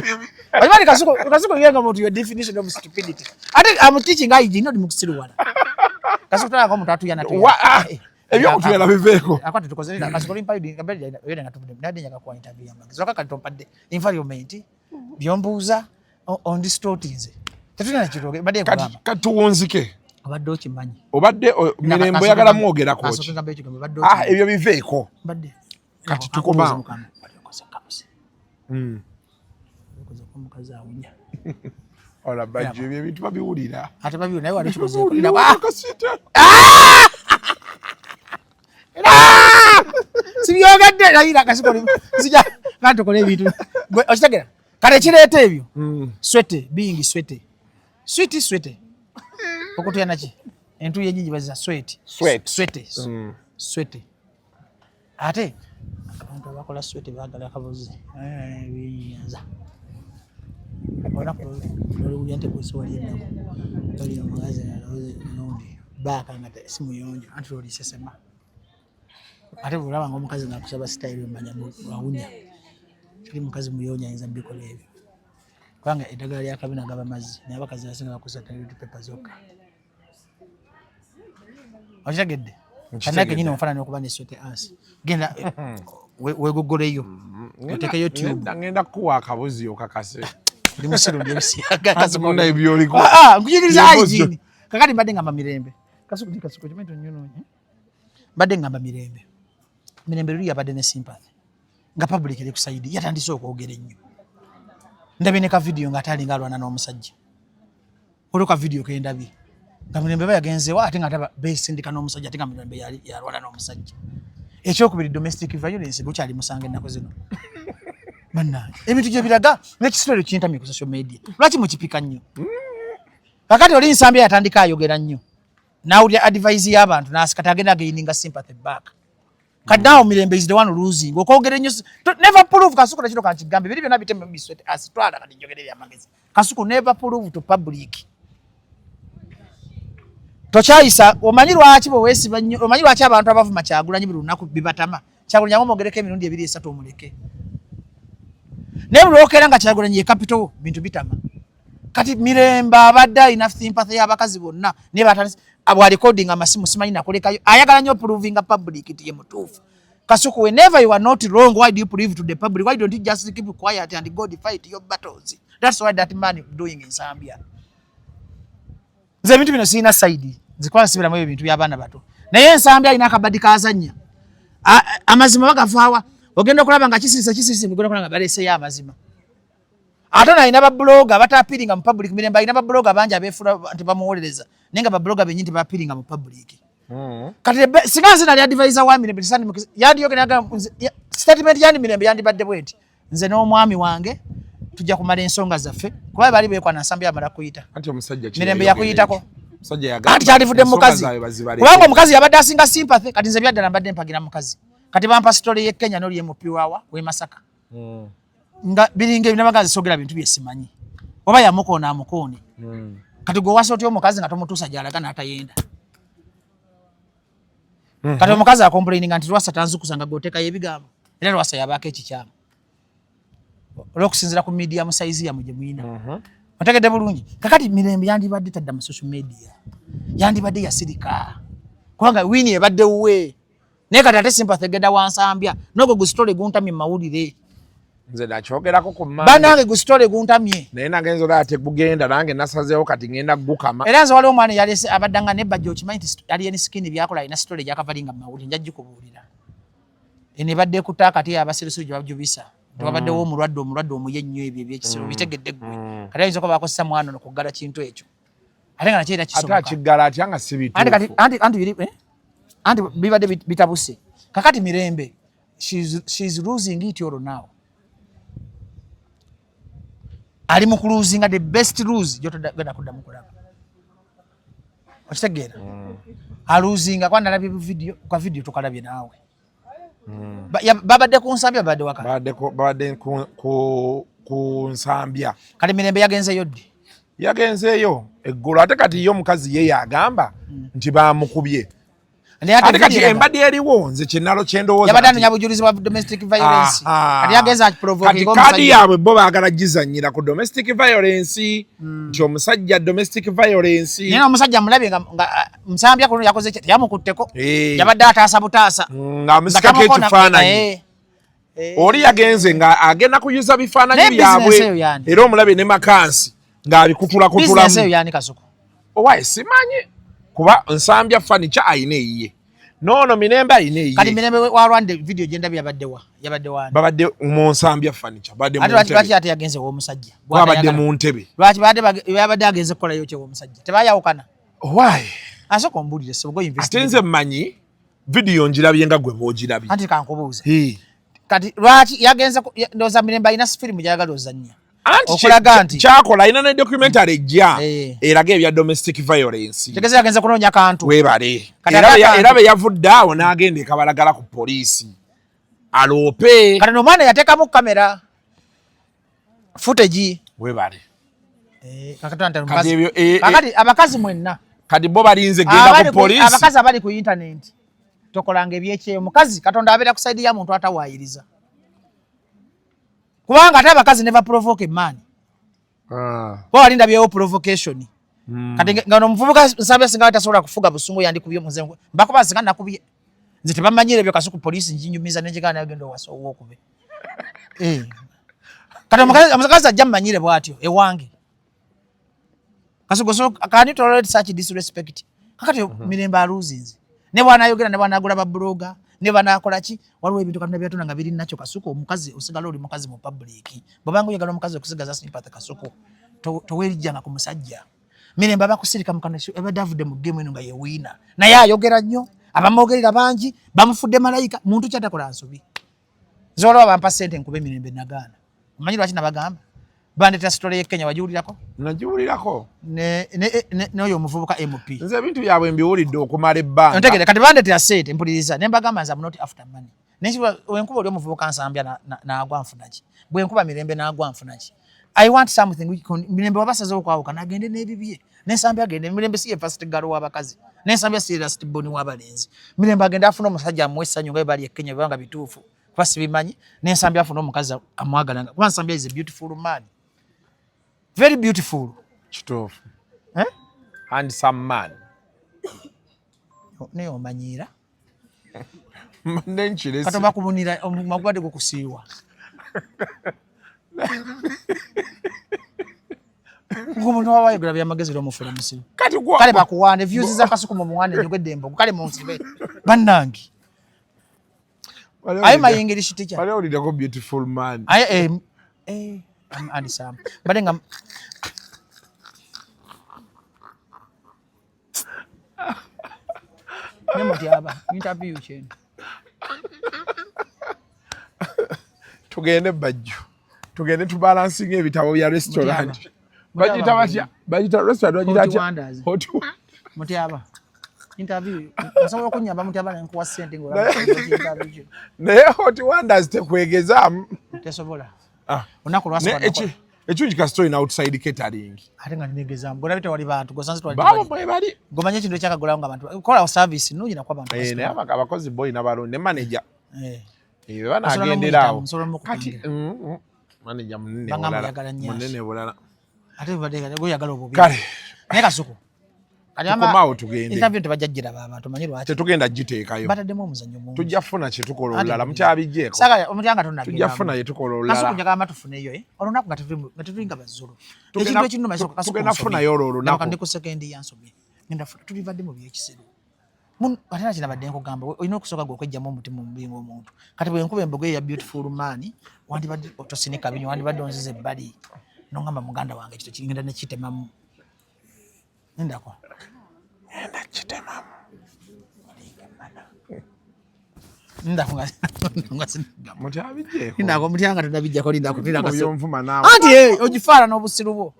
Okimanyi Kasuku, Kasuku yenga muntu, your definition of stupidity. Ate I'm teaching hygiene, not mukusiruwala. Kasuku talanga omuntu atuya natuya. Ah, ebyokutuyala biveeko. Akwate tukoze nina Kasuku limpa yudi ngabeli yode nga tuvudde nade nyaga kwa interview yamagezi. Waka kati tompadde environment byombuuza on distortinze. Tetulina kiroge badde Kati kugamba. kati tuwunzike. Obadde okimanyi. Obadde Mirembe oyagala mwogerako ki? Kasooke ngambe ekigambo, obadde Ah, okimanyi. ebyo biveeko. Mbadde. Kati tukoma. Akubuuza mukama. Obadde okoze kabuzi. Okoze ko omukazi awunya. Ola Bajjo, ebyo ebintu babiwulira. Ate babiwulira naye wali okikozeeko. Babiwulira, Ah! kasita. Sibyogedde nayira Kasiko nzija kandi tukole ebintu. Gwe okitegera kale ekireeta ebyo, sweaty being sweaty, sweet sweaty, okutuya naki entuyo enyingi baziza sweat. Sweat. Sweaty, sweaty. Ate abantu abakola sweat baagala akabuzi. Eh, biyinza olunaku lwoliwulira nti kwesi wali ennaku oli omukazi nundi baaka nga si muyonjo anti lwolisesema. Ate bwolaba nga omukazi ngaakusaba sitayiro emanya awunya, teri mukazi muyonjo ayinza bikola ebyo kubanga eddagala lyakabina gaba mazzi, naye abakazi abasinga bakozesa toilet paper zokka. Okitegedde? Kanake nyini omufaananyi okuba ne sweaty ass, genda wegogoleyo otekeyo tube. Ngenda kukuwa akabuzi okakase. Oli musiru, ndi ebisiyaga. Anti munna ebyoliko. Ah, nkuyigiriza Byembuzi. hygiene. Kakati mbadde ngamba Mirembe, Kasuku di Kasuku kimanyi tonyonoonye. Mbadde ngamba Mirembe, Mirembe luli yabadde ne sympathy nga public eri ku side, yatandise okwogera ennyo. Ndabye ne ka video ng'ate alinga alwana n'omusajja. Olwo ka video kendabye nga Mirembe ba yagenzeewo ate nga ate besindika n'omusajja, ate nga Mirembe yali yalwana n'omusajja. Ekyokubiri, domestic violence gukyali musango ennaku zino. Bannange, ebintu gye biraga n'ekisiro kintamye ku social media, lwaki mukipika nnyo? Kakati oli Nsambya yatandika ayogera nnyo nawulira advice y'abantu nasikati agenda againinga sympathy back. Kati now Mirembe is the one losing okwogera ennyo. Never prove. Kasuku nakino kankigambe, biri byonna biteme biswete asitwala. Kati njogera ebyamagezi. Kasuku, never prove to public. Tokyayisa. Omanyi lwaki bwe weesiba nnyo? Omanyi lwaki abantu abavuma Kyagulanyi buli lunaku bibatama? Kyagulanyi omwogereko emirundi ebiri esatu omuleke, naye buli lwokeera nga Kyagulanyi ye capital, bintu bitama. Kati Mirembe abadde alina sympathy y'abakazi bonna, naye batandise bw'arecording amasimu simanyi nakulekayo, ayagala nnyo provinga public nti ye mutuufu. Kasuku, whenever you are not wrong, why do you prove to the public? Why don't you just keep quiet and God fight your battles? That's why that man doing in Zambia. Nze ebintu bino sirina side, nzikuba nsibiramu ebyo bintu by'abaana bato, naye Ensambya alina akabadi kazannya. Amazima bagavaawa? Ogenda okulaba nga kisirise kisirise, ogenda okulaba nga baleeseyo amazima. Ate ono alina bablogger bataappearinga mu public. Mirembe alina bablogger bangi abeefula nti bamuwolereza, naye nga bablogger bennyini tebaappearinga mu public. Kati singa nze nali advisor wa Mirembe, yandiyogera statement yandi Mirembe yandibadde bwe nti, nze n'omwami wange tujja kumala ensonga zaffe, kuba baali beekwana. Nsambya amala kuyita Anti omusajja ki Mirembe yayogera yakuyitako. ekyo? Omusajja yagamba Anti kyalivudde mu ensonga mukazi, zaabwe bazibaleke. kubanga omukazi yabadde asinga sympathy. Kati nze byaddala mbadde mpagira mukazi. Kati bampa story y'e Kenya n'oli MP wawa w'e Masaka nga biringa ebyo, nabaga zisogera bintu byesimanyi oba yamukoona amukoone. Kati gwe wasa otya omukazi nga tomutuusa gy'alaga n'atayenda? Kati omukazi acomplaininga nti Lwasa tanzukusa, nga gweotekayo ebigambo, era Lwasa yabaako ekikyamu olw'okusinziira ku media mu size yammwe gye muyina. Otegedde bulungi? Kakati Mirembe yandibadde tadda mu social media, yandibadde yasirika kubanga win ebadde wuwe, naye kati ate sympathy egenda wansambya n'ogwo gusitole guntamye mu mawulire. Nze nakyogerako ku Monday. Bannange, gusitole guntamye. Naye nagenza olaba tegugenda, nange nasazeewo kati ngenda gukama. Era nze waliwo omwana eyalese abadde nga nebajja, okimanyi nti alien skin byakola alina story gyakavalinga mu mawulire, nja gikubuulira. Eno ebadde ekuta kati abasirusiru gye bajubisa nti wabaddewo omulwadde omuye ennyo, ebyo ebyekisiru bitegedde ggwe. Kati ayinza okuba bakozesa mwana ono kuggala kintu ekyo, ate nga nakyo era Ate kisoboka. akiggala atya nga si Anti kati bituufu? anti anti biri eh? Anti bibadde bitabuse. Kakati Mirembe she's losing it all now. Ali mu kuluzinga the best lose gyotogenda kuddamu kulaba. Okitegeera? Aluzinga kwa nalabye video, kwa video tukalabye naawe. Babadde ku Nsambya, babadde waka? Babadde ku Nsambya. Kale Mirembe yagenzeyo ddi? Yagenzeeyo eggulo. Ate kati ye omukazi ye yagamba nti bamukubye. Ate kati embadde eriwo, nze kyenalo kyendowooza, yabadde anoonya bujulizi bwa domestic violence. Kati yagenze kati kaadi yaabwe bo baagala gizannyira ku domestic violence, nti omusajja domestic violence. Naye omusajja mulabye nga Nsambya kuno yakoze teyamukutteko, yabadde ataasa butaasa. Ng'amusikako ekifaananyi. Oli yagenze nga agenda kuyuza bifaananyi byabwe, era omulabye ne makansi ng'abikutulakutulamu. Yani Kasuku? Owaye simanyi, kuba Nsambya furniture ayina eyiye, noono Mirembe ayina eyiye. Kati Mirembe wa Rwanda, video gyendabye yabadde wa? Yabadde wani? Babadde mu Nsambya furniture, badde mu ntebe. Lwaki ate yagenze w'omusajja? Babadde mu ntebe. Lwaki babadde agenze kukolayo kye w'omusajja? Tebayawukana. Why? Asooka ombuulire, sebo, ate nze mmanyi video ngirabye nga gwe bw'ogirabye. Anti kankubuuze. Kati lwaki yagenze? Ndowooza Mirembe alina firimu gy'ayagala ozannya. Okulaga nti kyakola alina ne documentary ejja eraga ebya domestic violence. Tegeza yagenze kunoonya kantu. Webale. Era be yavudde awo n'agenda ekabalagala ku poliisi aloope. Kati nomwana yateekamu kamera footage. Webale. Kakati abakazi mwenna, kati bo balinze genda ku poliisi. Abakazi abali ku internet, tokolanga ebyekyeyo. Mukazi Katonda abeera ku side ya muntu atawaayiriza, kubanga ate abakazi never provoke a man. Kuba wali ndabyewo provocation. Kati nga omuvubuka Nsambya singa tasobola kufuga busungu, yandikubye omuze. Mbakuba singa nakubye nze, tebamanyire ebyo. Kasuku, poliisi njinyumiza nenjigana naye genda owasa owokube. Kati omukazi ajja mumanyire bw'atyo ewange. Kasuku, so can you tolerate such disrespect? Kakati Mirembe aluzinze, ne bwanayogera, ne bwanagula ba blogger, ne banakola ki, waliwo ebintu Katonda byatunda nga biri nakyo. Kasuku, omukazi osigala oli mukazi mu public. Bwobanga oyagala omukazi okusigaza sympathy, Kasuku, towerijjanga ku musajja. Mirembe abakusirika mukano, ebadde avudde mu game eno nga yewiina, naye ayogera nnyo, abamwogerera bangi, bamufudde malayika. Muntu kyatakola nsobi. Nze waliwo bampa sente nkuba emirembe, nagaana. Omanyi lwaki? Nabagamba bandetera story ye Kenya, wagiwulirako? Nagiwulirako. N'oyo omuvubuka MP. Nze ebintu byabwe mbiwulidde okumala ebbanga. Ntegere kati bandetera sente, mpuliriza, ne mbagamba nze am not after money. Nenkiba wenkuba oli omuvubuka Nsambya n'agwa nfunaki, bwenkuba Mirembe n'agwa nfunaki? I want something. Mirembe wabasazewo okwawukana, agende n'ebibye, nensambya agende. Mirembe si ye first girl w'abakazi, nensambya si ye last born w'abalenzi. Mirembe agende afune omusajja amuwe essanyu nga bwe bali e Kenya, bibanga bituufu kuba sibimanyi. Nensambya afune omukazi amwagala, kuba Nsambya is a beautiful man, very beautiful. Kituufu. Eh? Handsome man. Naye omanyiira. Nenkiresi. Kati bakubunira omugwa gubadde gukusiiwa ng'omuntu waba ayogera byamagezi era omufula musiru. Kati kale bakuwaane views za Kasuku, mumuwaane, njogedde embogo, kale munsibe bannange. Aye my English teacher. Wali owuliddeko beautiful man? Aye eh, I'm handsome. Mbadde nga ne mutyaba interview kyeno. Tugende bajju, tugende tubalansinga ebitabo bya restaurant. Bagiyita batya? Bagiyita restaurant, bagiyita Hot atya? Wonders. Hot. Mutyaba interview, osobola okunyamba mutyaba nenkuwa ssente ng'olaba interview kino? Naye Hot Wonders tekwegezaamu. Tesobola. Ah. Olunaku lwasooka Ekirungi kasita olina outside catering. Ate nga ninegezaamu, golabye tewali bantu, gosanze twali baabo tewali. mwe bali. Gomanye ekintu ekyakagulawo nga abantu kola service nnungi nakuwa abantu. Eh, naye abakozi bo olina balungi ne manager. Eh, Osobola banagendera awo. n'omuyitamu, nsobola Kati n'omukupingira. Manager munene Bangamba bulala. oyagala nnyo. Munene bulala. Ate badde goyagala obubi. Kale. Naye Kasuku, kati Tukomaawo tugende. Interview tebajja giraba abantu, omanyi lwaki? Tetugenda giteekayo. Bataddemu omuzannyo mungi. Tujja kufuna kye tukola Ate olulala, mukyabijjeeko. Saagala omutyanga tonnagenda. Tujja kufuna ye tukola Kasuku, olulala. njagala matufuneyo, eh? Olunaku nga tetuli nga bazzulu. Tugenda Ekintu ekinnuma Kasuku, tugenda nsobye. kufunayo olwo olunaku. Ndabaka ndi ku second year, nsobye. Ngenda tulivadde mu byekisiru. Ate era kinabadde nkugamba, olina okusooka gwe okwejjamu omutima omubi ng'omuntu. Kati bwe nkuba embogo eyo ya beautiful man, wandibadde tosinika binyo, wandibadde onziza ebbali nongamba muganda wange kito kigenda nekitemamu. Nindako. Ngenda kitemamu. Olinga emmana. Lindako mutyanga tonabijjako lindako lindako. Anti eh ogifaala n'obusiru bwo.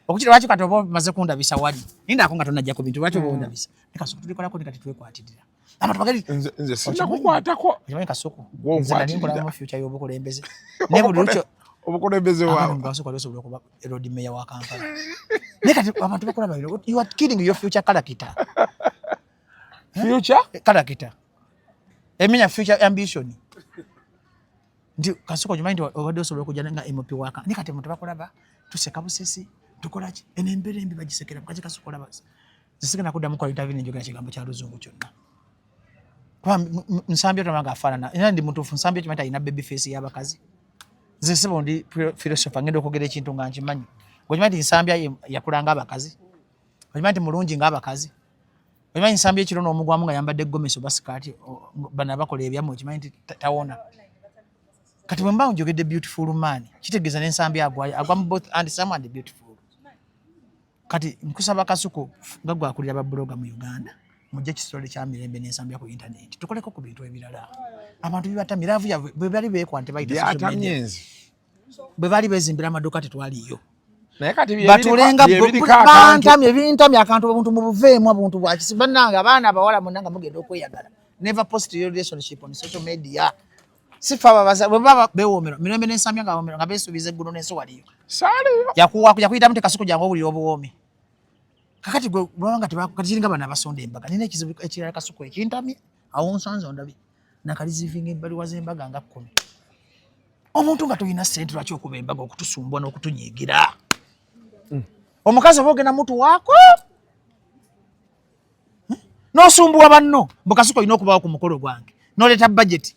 Okukira lwaki kati oba omaze kundabisa wali. Lindako nga tonajja ku bintu lwaki oba ondabisa. Leka soko tulikolako kati twekwatirira. Abantu bageri nze sinakukwatako. Okimanyi Kasuku. Nze nali nkolamu future y'obukulembeze. Ne buli lukyo obukulembeze waawo. Abantu basooka osobola okuba Lord Mayor wa Kampala. Naye kati abantu bakola bino. You are killing your future character. Future? Character. Emenya future ambition. Nti Kasuku okimanyi nti obadde osobola okujja nga MP wa Kampala. Naye kati abantu bakulaba tuseka busesi tukola ki? Eno embeera embi bagisekera kati Kasuku olaba. Nze kuddamu kukola interview nenjogera kigambo kya luzungu kyonna. Kuba Nsambya otomanga afaanana era ndi mutuufu. Nsambya okimanyi alina baby face y'abakazi. Nze sebo ndi philosopher, ngenda okwogera ekintu nga nkimanyi. Okimanyi nti Nsambya yakula ng'abakazi? Okimanyi nti mulungi ng'abakazi? Okimanyi Nsambya ekiro n'omugwamu nga yambadde gomesi oba sikaati, bano abakola ebyammwe, okimanyi nti tawona? Kati bwe mba njogedde beautiful man, kitegeeza ne Nsambya agwayo, agwa mu both handsome and beautiful. Kati nkusaba Kasuku nga gwakulira ba blogger mu Uganda, mujje ekisitole kya Mirembe n'Ensambya ku internet, tukoleko ku bintu ebirala. Abantu bibatamye, love yabwe bwe bali beekwa nti bayita social media. Bwe baali beezimbira amaduuka tetwaliyo. Naye kati batulenga bantamye bintamye akantu obuntu mubuveemu obuntu bwa kisi. Bannange abaana abawala mwenna nga mugenda okweyagala, never post your relationship on social media. Sifa ababaza bwe baba beewoomerwa Mirembe n'Ensambya nga bawoomerwa nga beesuubiza eggulu n'ensi waliyo. Yakuyitamu tekasuku jangu owulira obuwoomi. Kakati gwe bwaba nga kati kiringa bano abasonda embaga. Nina ekizibu ekirala Kasuku ekintamye, awo nsanze ondabye nakalizivinga ebbaluwa z'embaga nga 10. Omuntu nga tolina ssente lwaki okuba embaga okutusumbwa n'okutunyiigira? Omukazi oba ogenda mutuwaako n'osumbuwa banno mbu Kasuku olina okubawo ku mukolo gwange n'oleeta budget.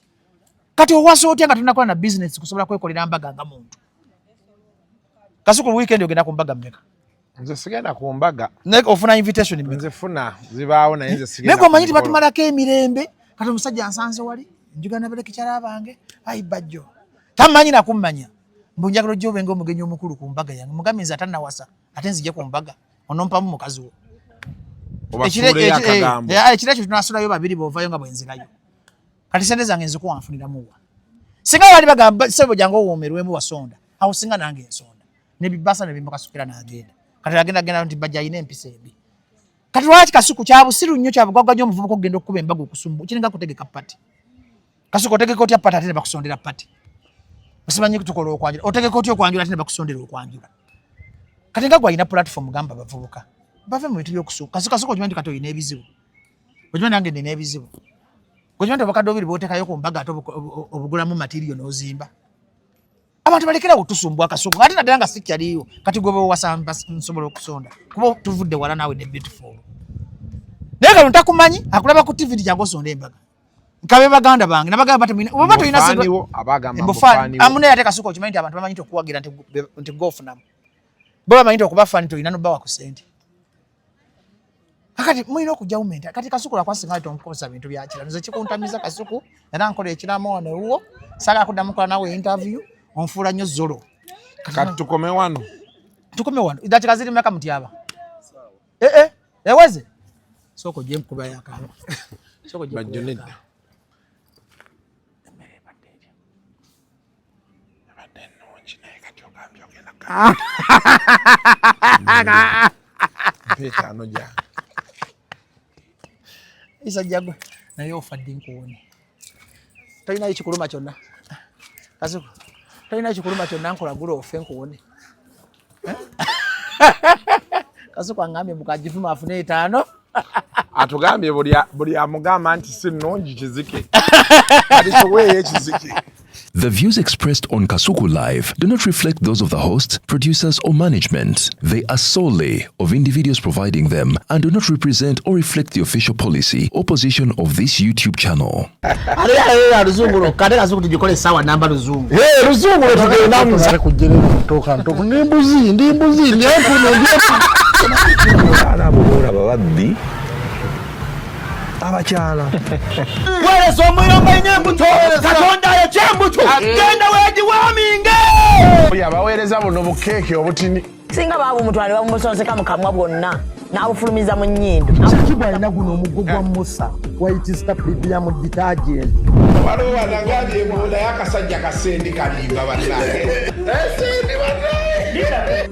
Kati owasa otya nga tonakola na business kusobola kwekolera mbaga nga muntu? Kasuku weekend ogenda ku mbaga mmeka? Nze sigenda ku mbaga. Naye ofuna invitation mmeka? Nze funa zibaawo naye nze sigenda. Naye gwe omanyi nti batumalako emirembe. Kati omusajja ansanze wali njugana balekikyala bange ayi bajjo tamanyi nakummanya mbu njagala ojja obenga omugenyi omukulu ku mbaga yange. Mugambe nze atannawasa ate nzije ku mbaga onompamu mukazi wo. Ekiro ekyo tunasulayo babiri bw'ovaayo nga bwenzirayo. Kati sente zange nzikuwa nfuniramu wa? Singa bali bagamba ssebo jangu owoomerwemu wasonda, awo singa nange nsonda nebibasa nebimukasukira n'agenda. Kati agenda genda nti bajja alina empisa embi. Kati lwaki Kasuku kya busiru nnyo kya bugagga nnyo omuvubuka okugenda okukuba embaga okusumbu kiringa kutegeka party. Kasuku otegeka otya party ate ne bakusondera party? Osimanyi tukola okwanjula, otegeka otya okwanjula ate ne bakusondera okwanjula? Kati nga gwe alina platform gamba abavubuka bave mu bintu by'okusuka. Kasuku Kasuku okimanyi nti kati olina ebizibu, okimanyi nange nina ebizibu. Okimanyi nti obukadde obubiri bw'oteekayo ku mbaga ate obugulamu material n'ozimba. Abantu balekerawo otusumbwa Kasuku ate naddala nga sikyaliyo. Kati gwe bwewasa nsobola okusonda kuba tuvudde wala naawe ne beautiful. Naye kano ntakumanyi akulaba ku TV nti jangu osonda embaga. Nkabe baganda bange nabagamba bati oba tolina sente amunaye ate Kasuku okimanyi nti abantu bamanyi nti okuwagira nti gwofunamu. Bo bamanyi nti okuba fani tolina nobawa ku sente. Kakati mulina okujjawo menta. Kati Kasuku lwakuba singa tonkozesa bintu bya kirano. Nze kikuntamiza Kasuku era nkola ekiramo wano ewuwo. Saagala kuddamu kukola naawe interview onfuula nnyo zolo. Kati tukome wano. Tukome wano. Eddakiika ziri mmeka mutyaba? Eweze. Sooka ojje nkuba y'akaaba. Sooka ojje nkuba y'akaaba. Emmere ebadde etya? Ebadde nnungi naye kati ogambye ogenda mpa etaano gyange. Isajja gwe naye ofa ddi nkuwone? Tolinayo kikuluma kyonna. Kasuku tolinayo kikuluma kyonna nkulagula ofe nkuwone. Kasuku angambye mukagivuma afune etaano. Atugambye buli amugamba nti si nnungi kizike. Kati tuweeyo ekizike. The views expressed on Kasuku Live do not reflect those of the hosts, producers, or management. They are solely of individuals providing them and do not represent or reflect the official policy or position of this YouTube channel. Ate luzungu lwokka, ate Kasuku tugikole essaawa namba luzungu. Luzungu lwe tugendamu. Kujjerera ntoka ndi mbuzi ndi mbuzi ndi empunu ndi empunu. Abaana abo boolaba babbi abakyala. Weereza omuyomba alina embuto, Katonda ayokya embuto, genda weegiwaaminge. Oyo abaweereza buno bukeeke obutini. Singa baabumutwala ne babumusonseka mu kamwa bwonna n'abufulumiza mu nnyindo. Kiki gwalina guno omuggo gwa Musa White Star Premium detergent. Waliwo wanagambye mbu naye akasajja kasendi kalimba bannange. Esendi bannange.